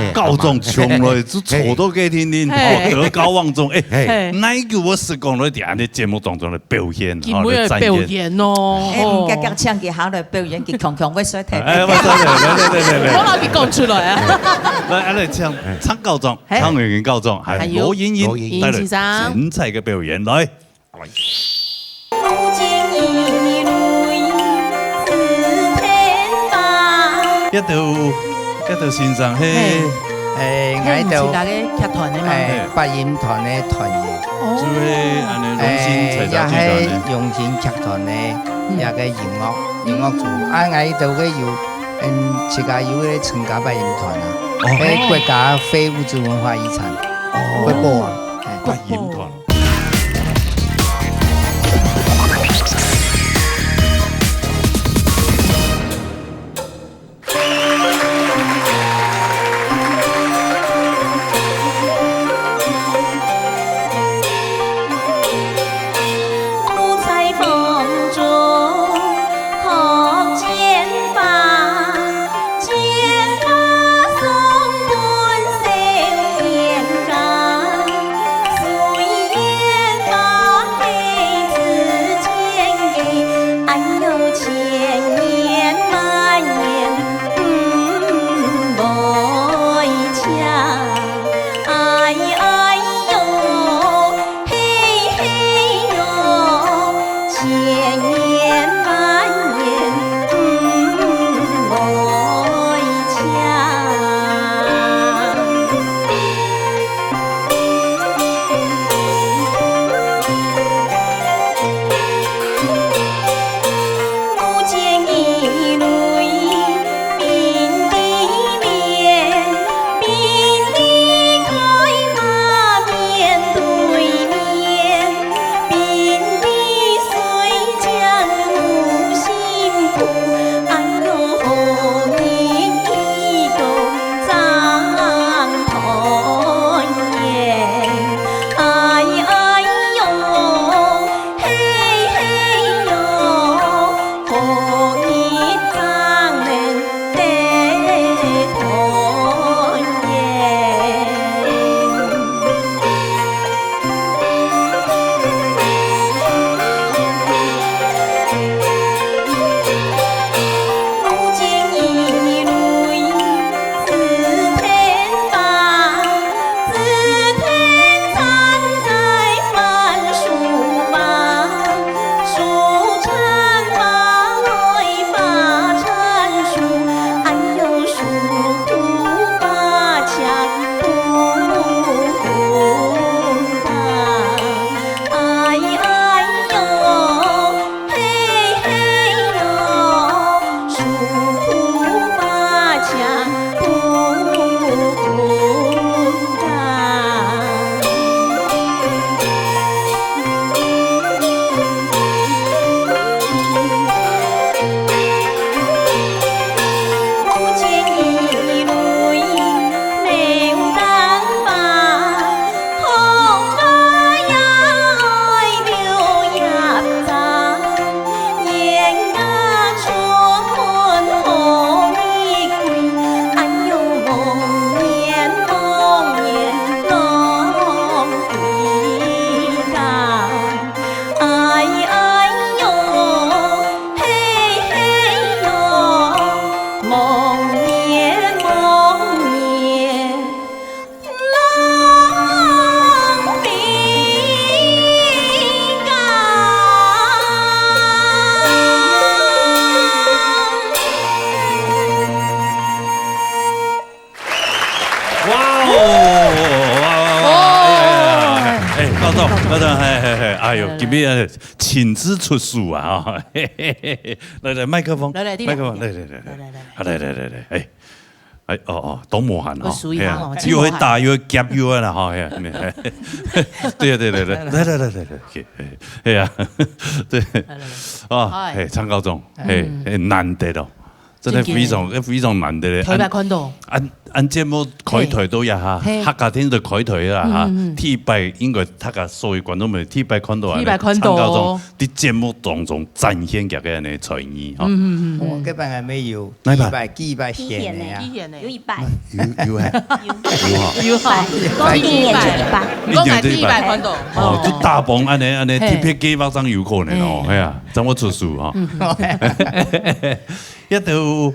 哎，高中從來就坐到該天天，嘿。哦，得高望重，哎，嘿。哪有我是講來在恁呢節目當中來表演，今晡日哦，來展現。表演哦。哎，毋該，哦。該請佢下來表演，佢強強會衰退。哎，我衰退，來，來，來，來，來。我摎佢講出來啊。來，來，請，張高中，嘿。張永銀高中，還有羅英英，羅英英帶來先生。精彩个表演，來。 這兜，這兜先生，嘿。嘿。哎，𠊎兜，這毋係大家劇團个嗎？哎，八音團个團員。哦。就係恁呢，榮興彩茶劇團个。哎，也係榮興劇團个，嗯。這个音樂，音樂組。啊，𠊎兜个有，嗯，自家有个陳家八音團啊，哦。係國家非物質文化遺產，哦。國寶啊，哎。八音團。哇哦，哇，哇，哇，哇，哎呀，哎呀，哎，高總，高總，嘿，嘿，嘿，哎喲，今日親自出手啊，哈，嘿，嘿，嘿，嘿，來，來，麥克風，來，來，你來，麥克風，你來，來，來，來，來，來，來，來，來，哎。 哎，哦，哦，都無閒哦，我數一下哦，嘿啊，真無閒。又會打，又會夾，又會啦，哈，嘿啊，嘿啊，對啊，對，對，對，來，來，來，來，來，嘿，嘿，嘿啊，對，來，來，來。啊，嗨。嘿，張高總，嘿，嗯。嘿，難得哦，真的非常，真的。非常難得嘞。頭一擺看到。啊，恁節目開台到這下，嘿。客家電視台開台啊哈，嗯，嗯，嗯。第一擺應該大家所有觀眾朋友第一擺看到恁呢，第一擺看到哦。參加這種在節目當中展現佢个恁呢才藝哈。嗯，嗯，嗯，嗯。哦，這擺還沒有，哪一擺？幾擺，幾擺獻个啊？幾獻呢？有一擺。有，有啊。有啊。有啊。一年就一擺。一年就一擺。你講个第一擺看到。哦，就大鵬恁呢，恁呢，嘿。特別計畫上有可能哦，嘿。係啊，正會出手哈。嗯。這兜，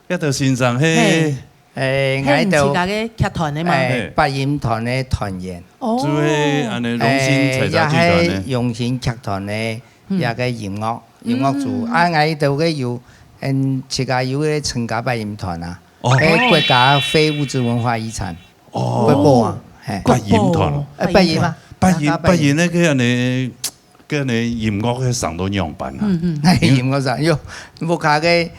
這兜先生，嘿。嘿。 誒，𠊎兜，係你自家个劇團个嗎？誒，八音團个團員。哦。就係恁呢榮興採茶劇團呢。誒，也係榮興劇團个，嗯。這个音樂，音樂組。嗯。啊，𠊎兜个有，嗯，自家有个陳家八音團啊。哦。誒，國家非物質文化遺產。哦。國寶啊，嘿。八音團。國寶。誒，八音啊。八音，八音。八音該个恁呢，該恁呢音樂个聲到仰般啊？嗯，嗯。音樂聲，喲，屋下个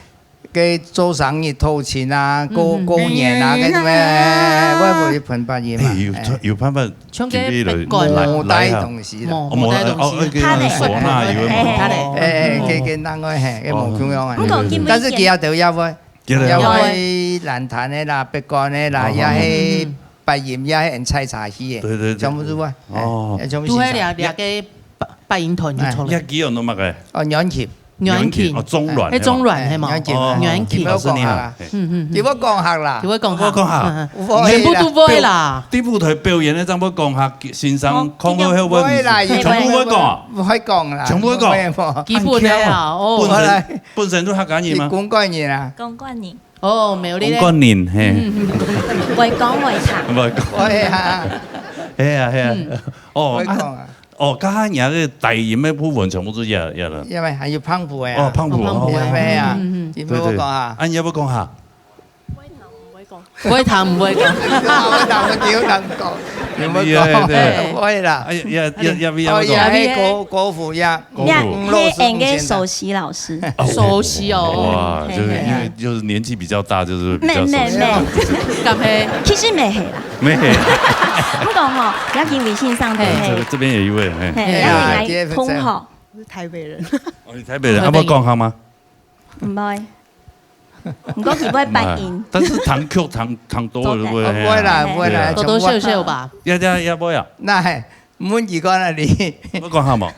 个做生日討錢啊，過，嗯，嗯。過年啊，个什麼，會，會噴八音嘛，誒，有，誒。有辦法像个準備來，筆管嘛。來，來啊。無帶東西啦。無，哦，無帶東西。哦，哦，个嗩吶，有个嘛。嗩吶。哦。誒，誒，个，个人个，嘿，个無共樣啊。哦。毋過今晡日但是佢兜也會，佢兜也會。也會蘭潭个啦，筆管个啦，哦，也係八音，也係採茶戲个，對，對，對。全部都會，哦。誒，全部都係先生。這，這个八，八音團就出來。誒。這个叫做麼个？哦，阮琴。 阮琴。阮琴，哦，鍾阮，係無？係鍾阮，係無？阮琴，哦，阮琴。老師你好。嘿。嗯，嗯，嗯。叫𠊎講客啦。叫𠊎講客。𠊎講客。嗯，嗯。毋會啦。全部都毋會啦。在舞台表演个，正會講客，先生，哦，講客會毋會？毋會啦，全部毋會講啊？毋會講啦。全部會講？毋會，無。基本个啊，哦。本身，本身都客家人嗎？佢公館人啊。公館人。哦，苗栗个。公館人，嘿。嗯，嗯，嗯。會講會讀。會講。會啊。係啊，係啊。嗯。哦，會講啊。啊， 哦，剛剛你个低音个部分全部都壓，壓了。因為還有胖虎个啊。哦，胖虎，哦，胖虎个。哦。有沒有啊？嗯，嗯，嗯。有沒有講啊？對，對。啊，你要不要講哈？會彈毋會講？會彈毋會講？有人講，有沒有講？厲害，對。會啦。哎，要，要，要不要講？哦，也係國，國父呀。國父。那，嗯，那應該首席老師。哦，首席哦。哇，就是因為，嘿，嘿。就是年紀比較大，就是比較熟悉。妹，妹，妹。敢係？其實毋係啦。 咩？毋過吼，要緊微信上的，嘿。嘿。這個，這邊有一位，嘿。嘿，嘿啊，要緊來捧吼。我是台北人。哦，你台北人，啊，會講客嗎？毋會。毋過佢會八音。但是聽曲聽，聽多了就會，哦，毋會啦，嘿啊。毋會啦，嘿。多多少少吧。全部會。也，也，也毋會啊。那，嘿，問佢講啊，你。會講客無？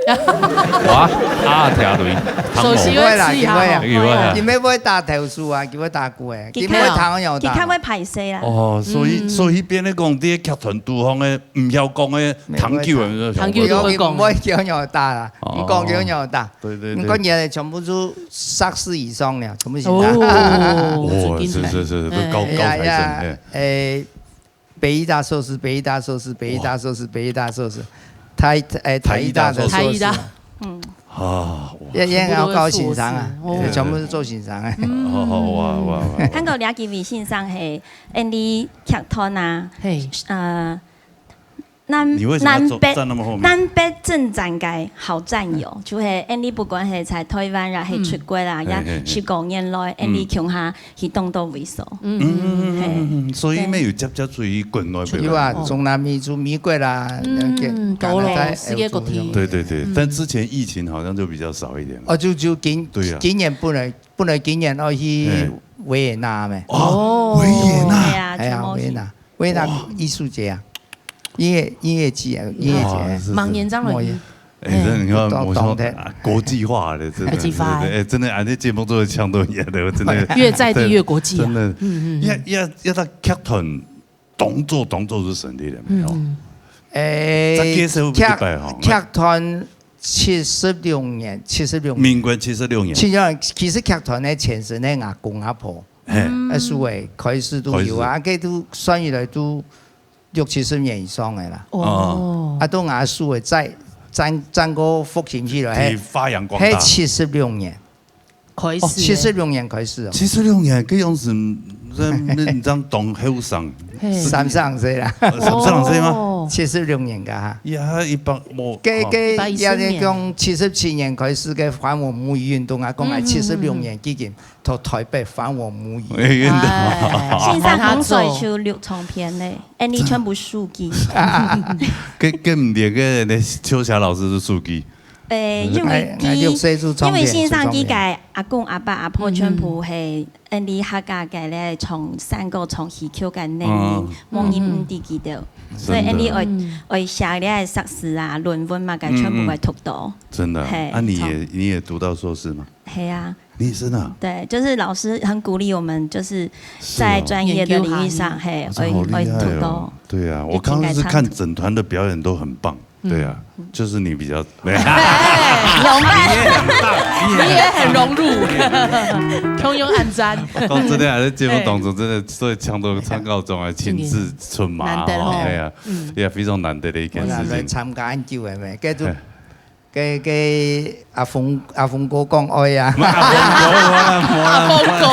哇，啊，聽雷，聽無。首席會試下吼。佢會啊。佢會啊。佢會打頭手啊，佢會打鼓誒，佢較，佢會彈搖打。佢較會歹勢啦。哦，所以，嗯。所以變得講，這劇團肚項个，毋曉講个，沒有，彈久了，彈久都會講。佢毋會搖搖打啦，哦。你講搖搖打。對，對，對。你講起來全部都碩士以上了，全部是他。哦，哦，是，是，是，是，高，哎。高材生，哎呀，哎。哎， 北藝大碩士，北藝大碩士，北藝大碩士，北藝大碩士，台，哎，台藝大的碩士。台藝大。嗯。啊，哇。也，也要教先生啊，全部都是碩士，哦。全部是做先生啊。嗯。好，好，哇，哇，哇。看過了解微信上，嘿，Andy劇團啊，嘿。呃，南，你為什麼要坐，南北，站那麼後面？南北征戰个好戰友，就係Andy不管係在台灣啊，係出國啊，嗯。也十多年來，嘿，嘿，嗯。Andy共下 去當多位所。嗯，嗯，嗯，嗯，嗯，嗯，所以沒有接觸於國內表演。有啊，哦。中南美洲、美國啦，嗯，那個，加拿大、多咯，世界各地。歐洲那種。對，對，對，嗯。但之前疫情好像就比較少一點。哦，就，就今，對啊。今年本來，本來今年要去嘿。維也納咩。哦，哦。維也納。對啊，哎呀，全部去。維也納，維也納哇。藝術節啊，音樂，音樂節啊，音樂節。哇，是，是。明年正來去。明年。 哎，真的，你看，我說，當，當的。啊，國際化的，真的，國際化。對，對，對，哎，真的，啊，這節目做得強多一點的，真的。越在地越國際啊。真的。嗯，嗯，嗯。要，要，要到劇團當做，當做係成立了沒有？嗯，嗯。哎，再介紹一擺吼。劇，劇團七十六年，七十六年。民國七十六年。七十六年，其實劇團呢，前身呢，阿公阿婆，嘿。嗯。那時候開始都有啊，開始。該都算起來都 六七十年以上个啦。哦。啊，到𠊎叔个再，再，再過復興起來，係，係發揚光大。係七十六年。開始个。哦，七十六年開始哦。七十六年，這樣子，這，這，這當後生。嘿。三十歲啦。呃，三十歲嗎？哦。七十六年个哈。呀，一百，我，該，哦。該，一百一十年。也係講七十七年開始个還我母語運動啊，講來七十六年已經 到台北還我母語。哎，真的。哎，線上洪水就六重片嘞，恁呢全部輸佢。跟，跟你个那秋霞老師係輸佢。誒，因為佢，哎，哎，六歲就創業，因為先生佢个阿公、阿爸、阿婆全部係𫣆俚客家个咧，唱山歌、唱戲曲个能力，嗯。無人毋知佢兜。所以𫣆俚愛，真的。愛寫這个碩士啊、論文嘛，个全部會讀到。嗯，嗯。真的啊？嘿，啊，你也，唱。你也讀到碩士嗎？嘿啊。你也是呢？對，就是老師很鼓勵我們，就是在專業的領域上，是哦。嘿，研究行業。哇，這好厲害哦。愛，愛讀到。對啊，我剛剛是看整團的表演都很棒。 對啊，嗯。就是你比較，沒有。哎，有嗎？你也很棒，你也很棒。你也很融入。共樣按讚。講真的啊，在節目當中，哎。真的，所以唱到，唱到這種啊，真的。親自出馬哦，真的哦。哎呀，嗯。也非常難得的一件事情。我來參加恁久的咩，該就，哎。該，該阿峰，阿峰哥講愛啊。阿峰哥，無啦，無啦，阿峰哥。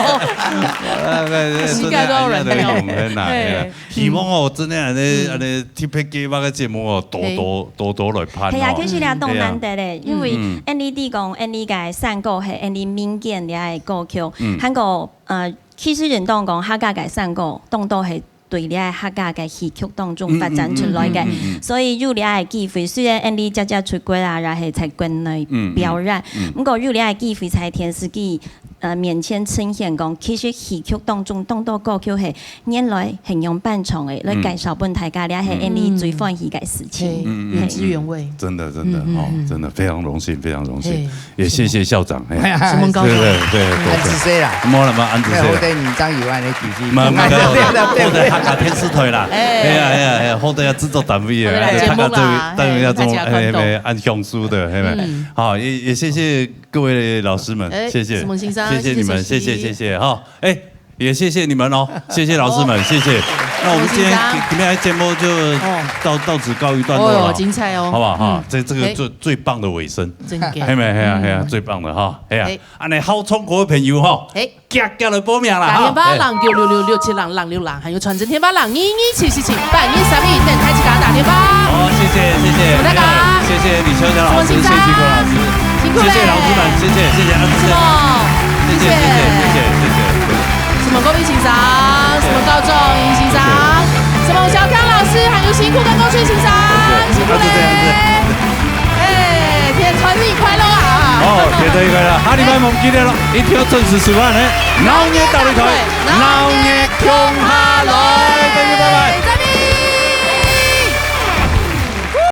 無啦，無啦，時間都有人用。真的，哎呀，都有人用，哎呀。嘿。 希望哦，真的恁呢，嗯。恁呢特別計畫个節目哦，多多，嘿。多多來辦哦。係啊，其實這當難得咧，係啊。因為嗯，嗯。𫣆俚知講，𫣆俚个山歌係𫣆俚民間這个歌曲，嗯。還過，呃，其實人當講客家个山歌，當多係對這个客家个戲曲當中發展出來个。嗯，嗯，嗯，嗯，嗯。所以有這个機會，雖然𫣆俚常常出國啊，也係在國內表演，嗯，嗯，嗯。毋過有這个機會在電視機 呃，面前呈現講，其實戲曲當中當多歌曲係原來係用伴唱个，來介紹分大家，這係𫣆俚最歡喜个事情。嗯。嗯，嗯，嗯，嘿。原汁原味。真的，真的，嗯，嗯，哦，嗯。真的非常榮幸，非常榮幸。嘿，也謝謝校長，嘿。承蒙校長。對，對，對，對，對。恁仔細啦。無啦，無恁仔細啦。沒有，我對你張友安的弟弟。沒有，沒有，沒有，沒有，沒有。我在客家電視台啦。哎。哎呀，哎呀，哎呀，好得要製作單位啊，好得來節目啦，哎，大家做，嘿，大家做，大家看到。哎，哎，恁享受的，嘿。嗯。好，也，也謝謝 各位老師們，哎，謝謝。承蒙先生，謝謝你們，謝謝，謝謝，謝謝，謝謝，哈。哎，也謝謝你們哦，謝謝老師們，哦。謝謝。那我們今天，承蒙先生。今天的節目就到，哦。到此告一段落了，哦，精彩哦。好不好？哈，嗯。这，这个最，哎。最棒的尾声。真的。嘿没，嘿啊，嘿啊，嗯。最棒的哈，嘿啊。哎。恁呢好唱歌的朋友哈，哎。遽遽來報名啦，哈。打電話零九六六六七零零六零，還有傳真電話零二二七七七八二三一，等待自家打電話。好，謝謝，謝謝。承蒙大家。謝謝李秋霞老師，承蒙先生。謝謝徐國老師。 辛苦了。謝謝老師們，謝謝，謝謝，啊，什麼？謝謝，謝謝，謝謝，謝謝，謝謝。什麼國民先生，什麼高中先生，什麼小剛老師，還有辛苦的郭春先生，謝謝。辛苦嘞。啊，就這樣子。哎，天團年快樂啊！哦，天團年快樂！下禮拜無記得咯，一定要準時收看呢。鬧熱鬥地台，鬧熱共下來。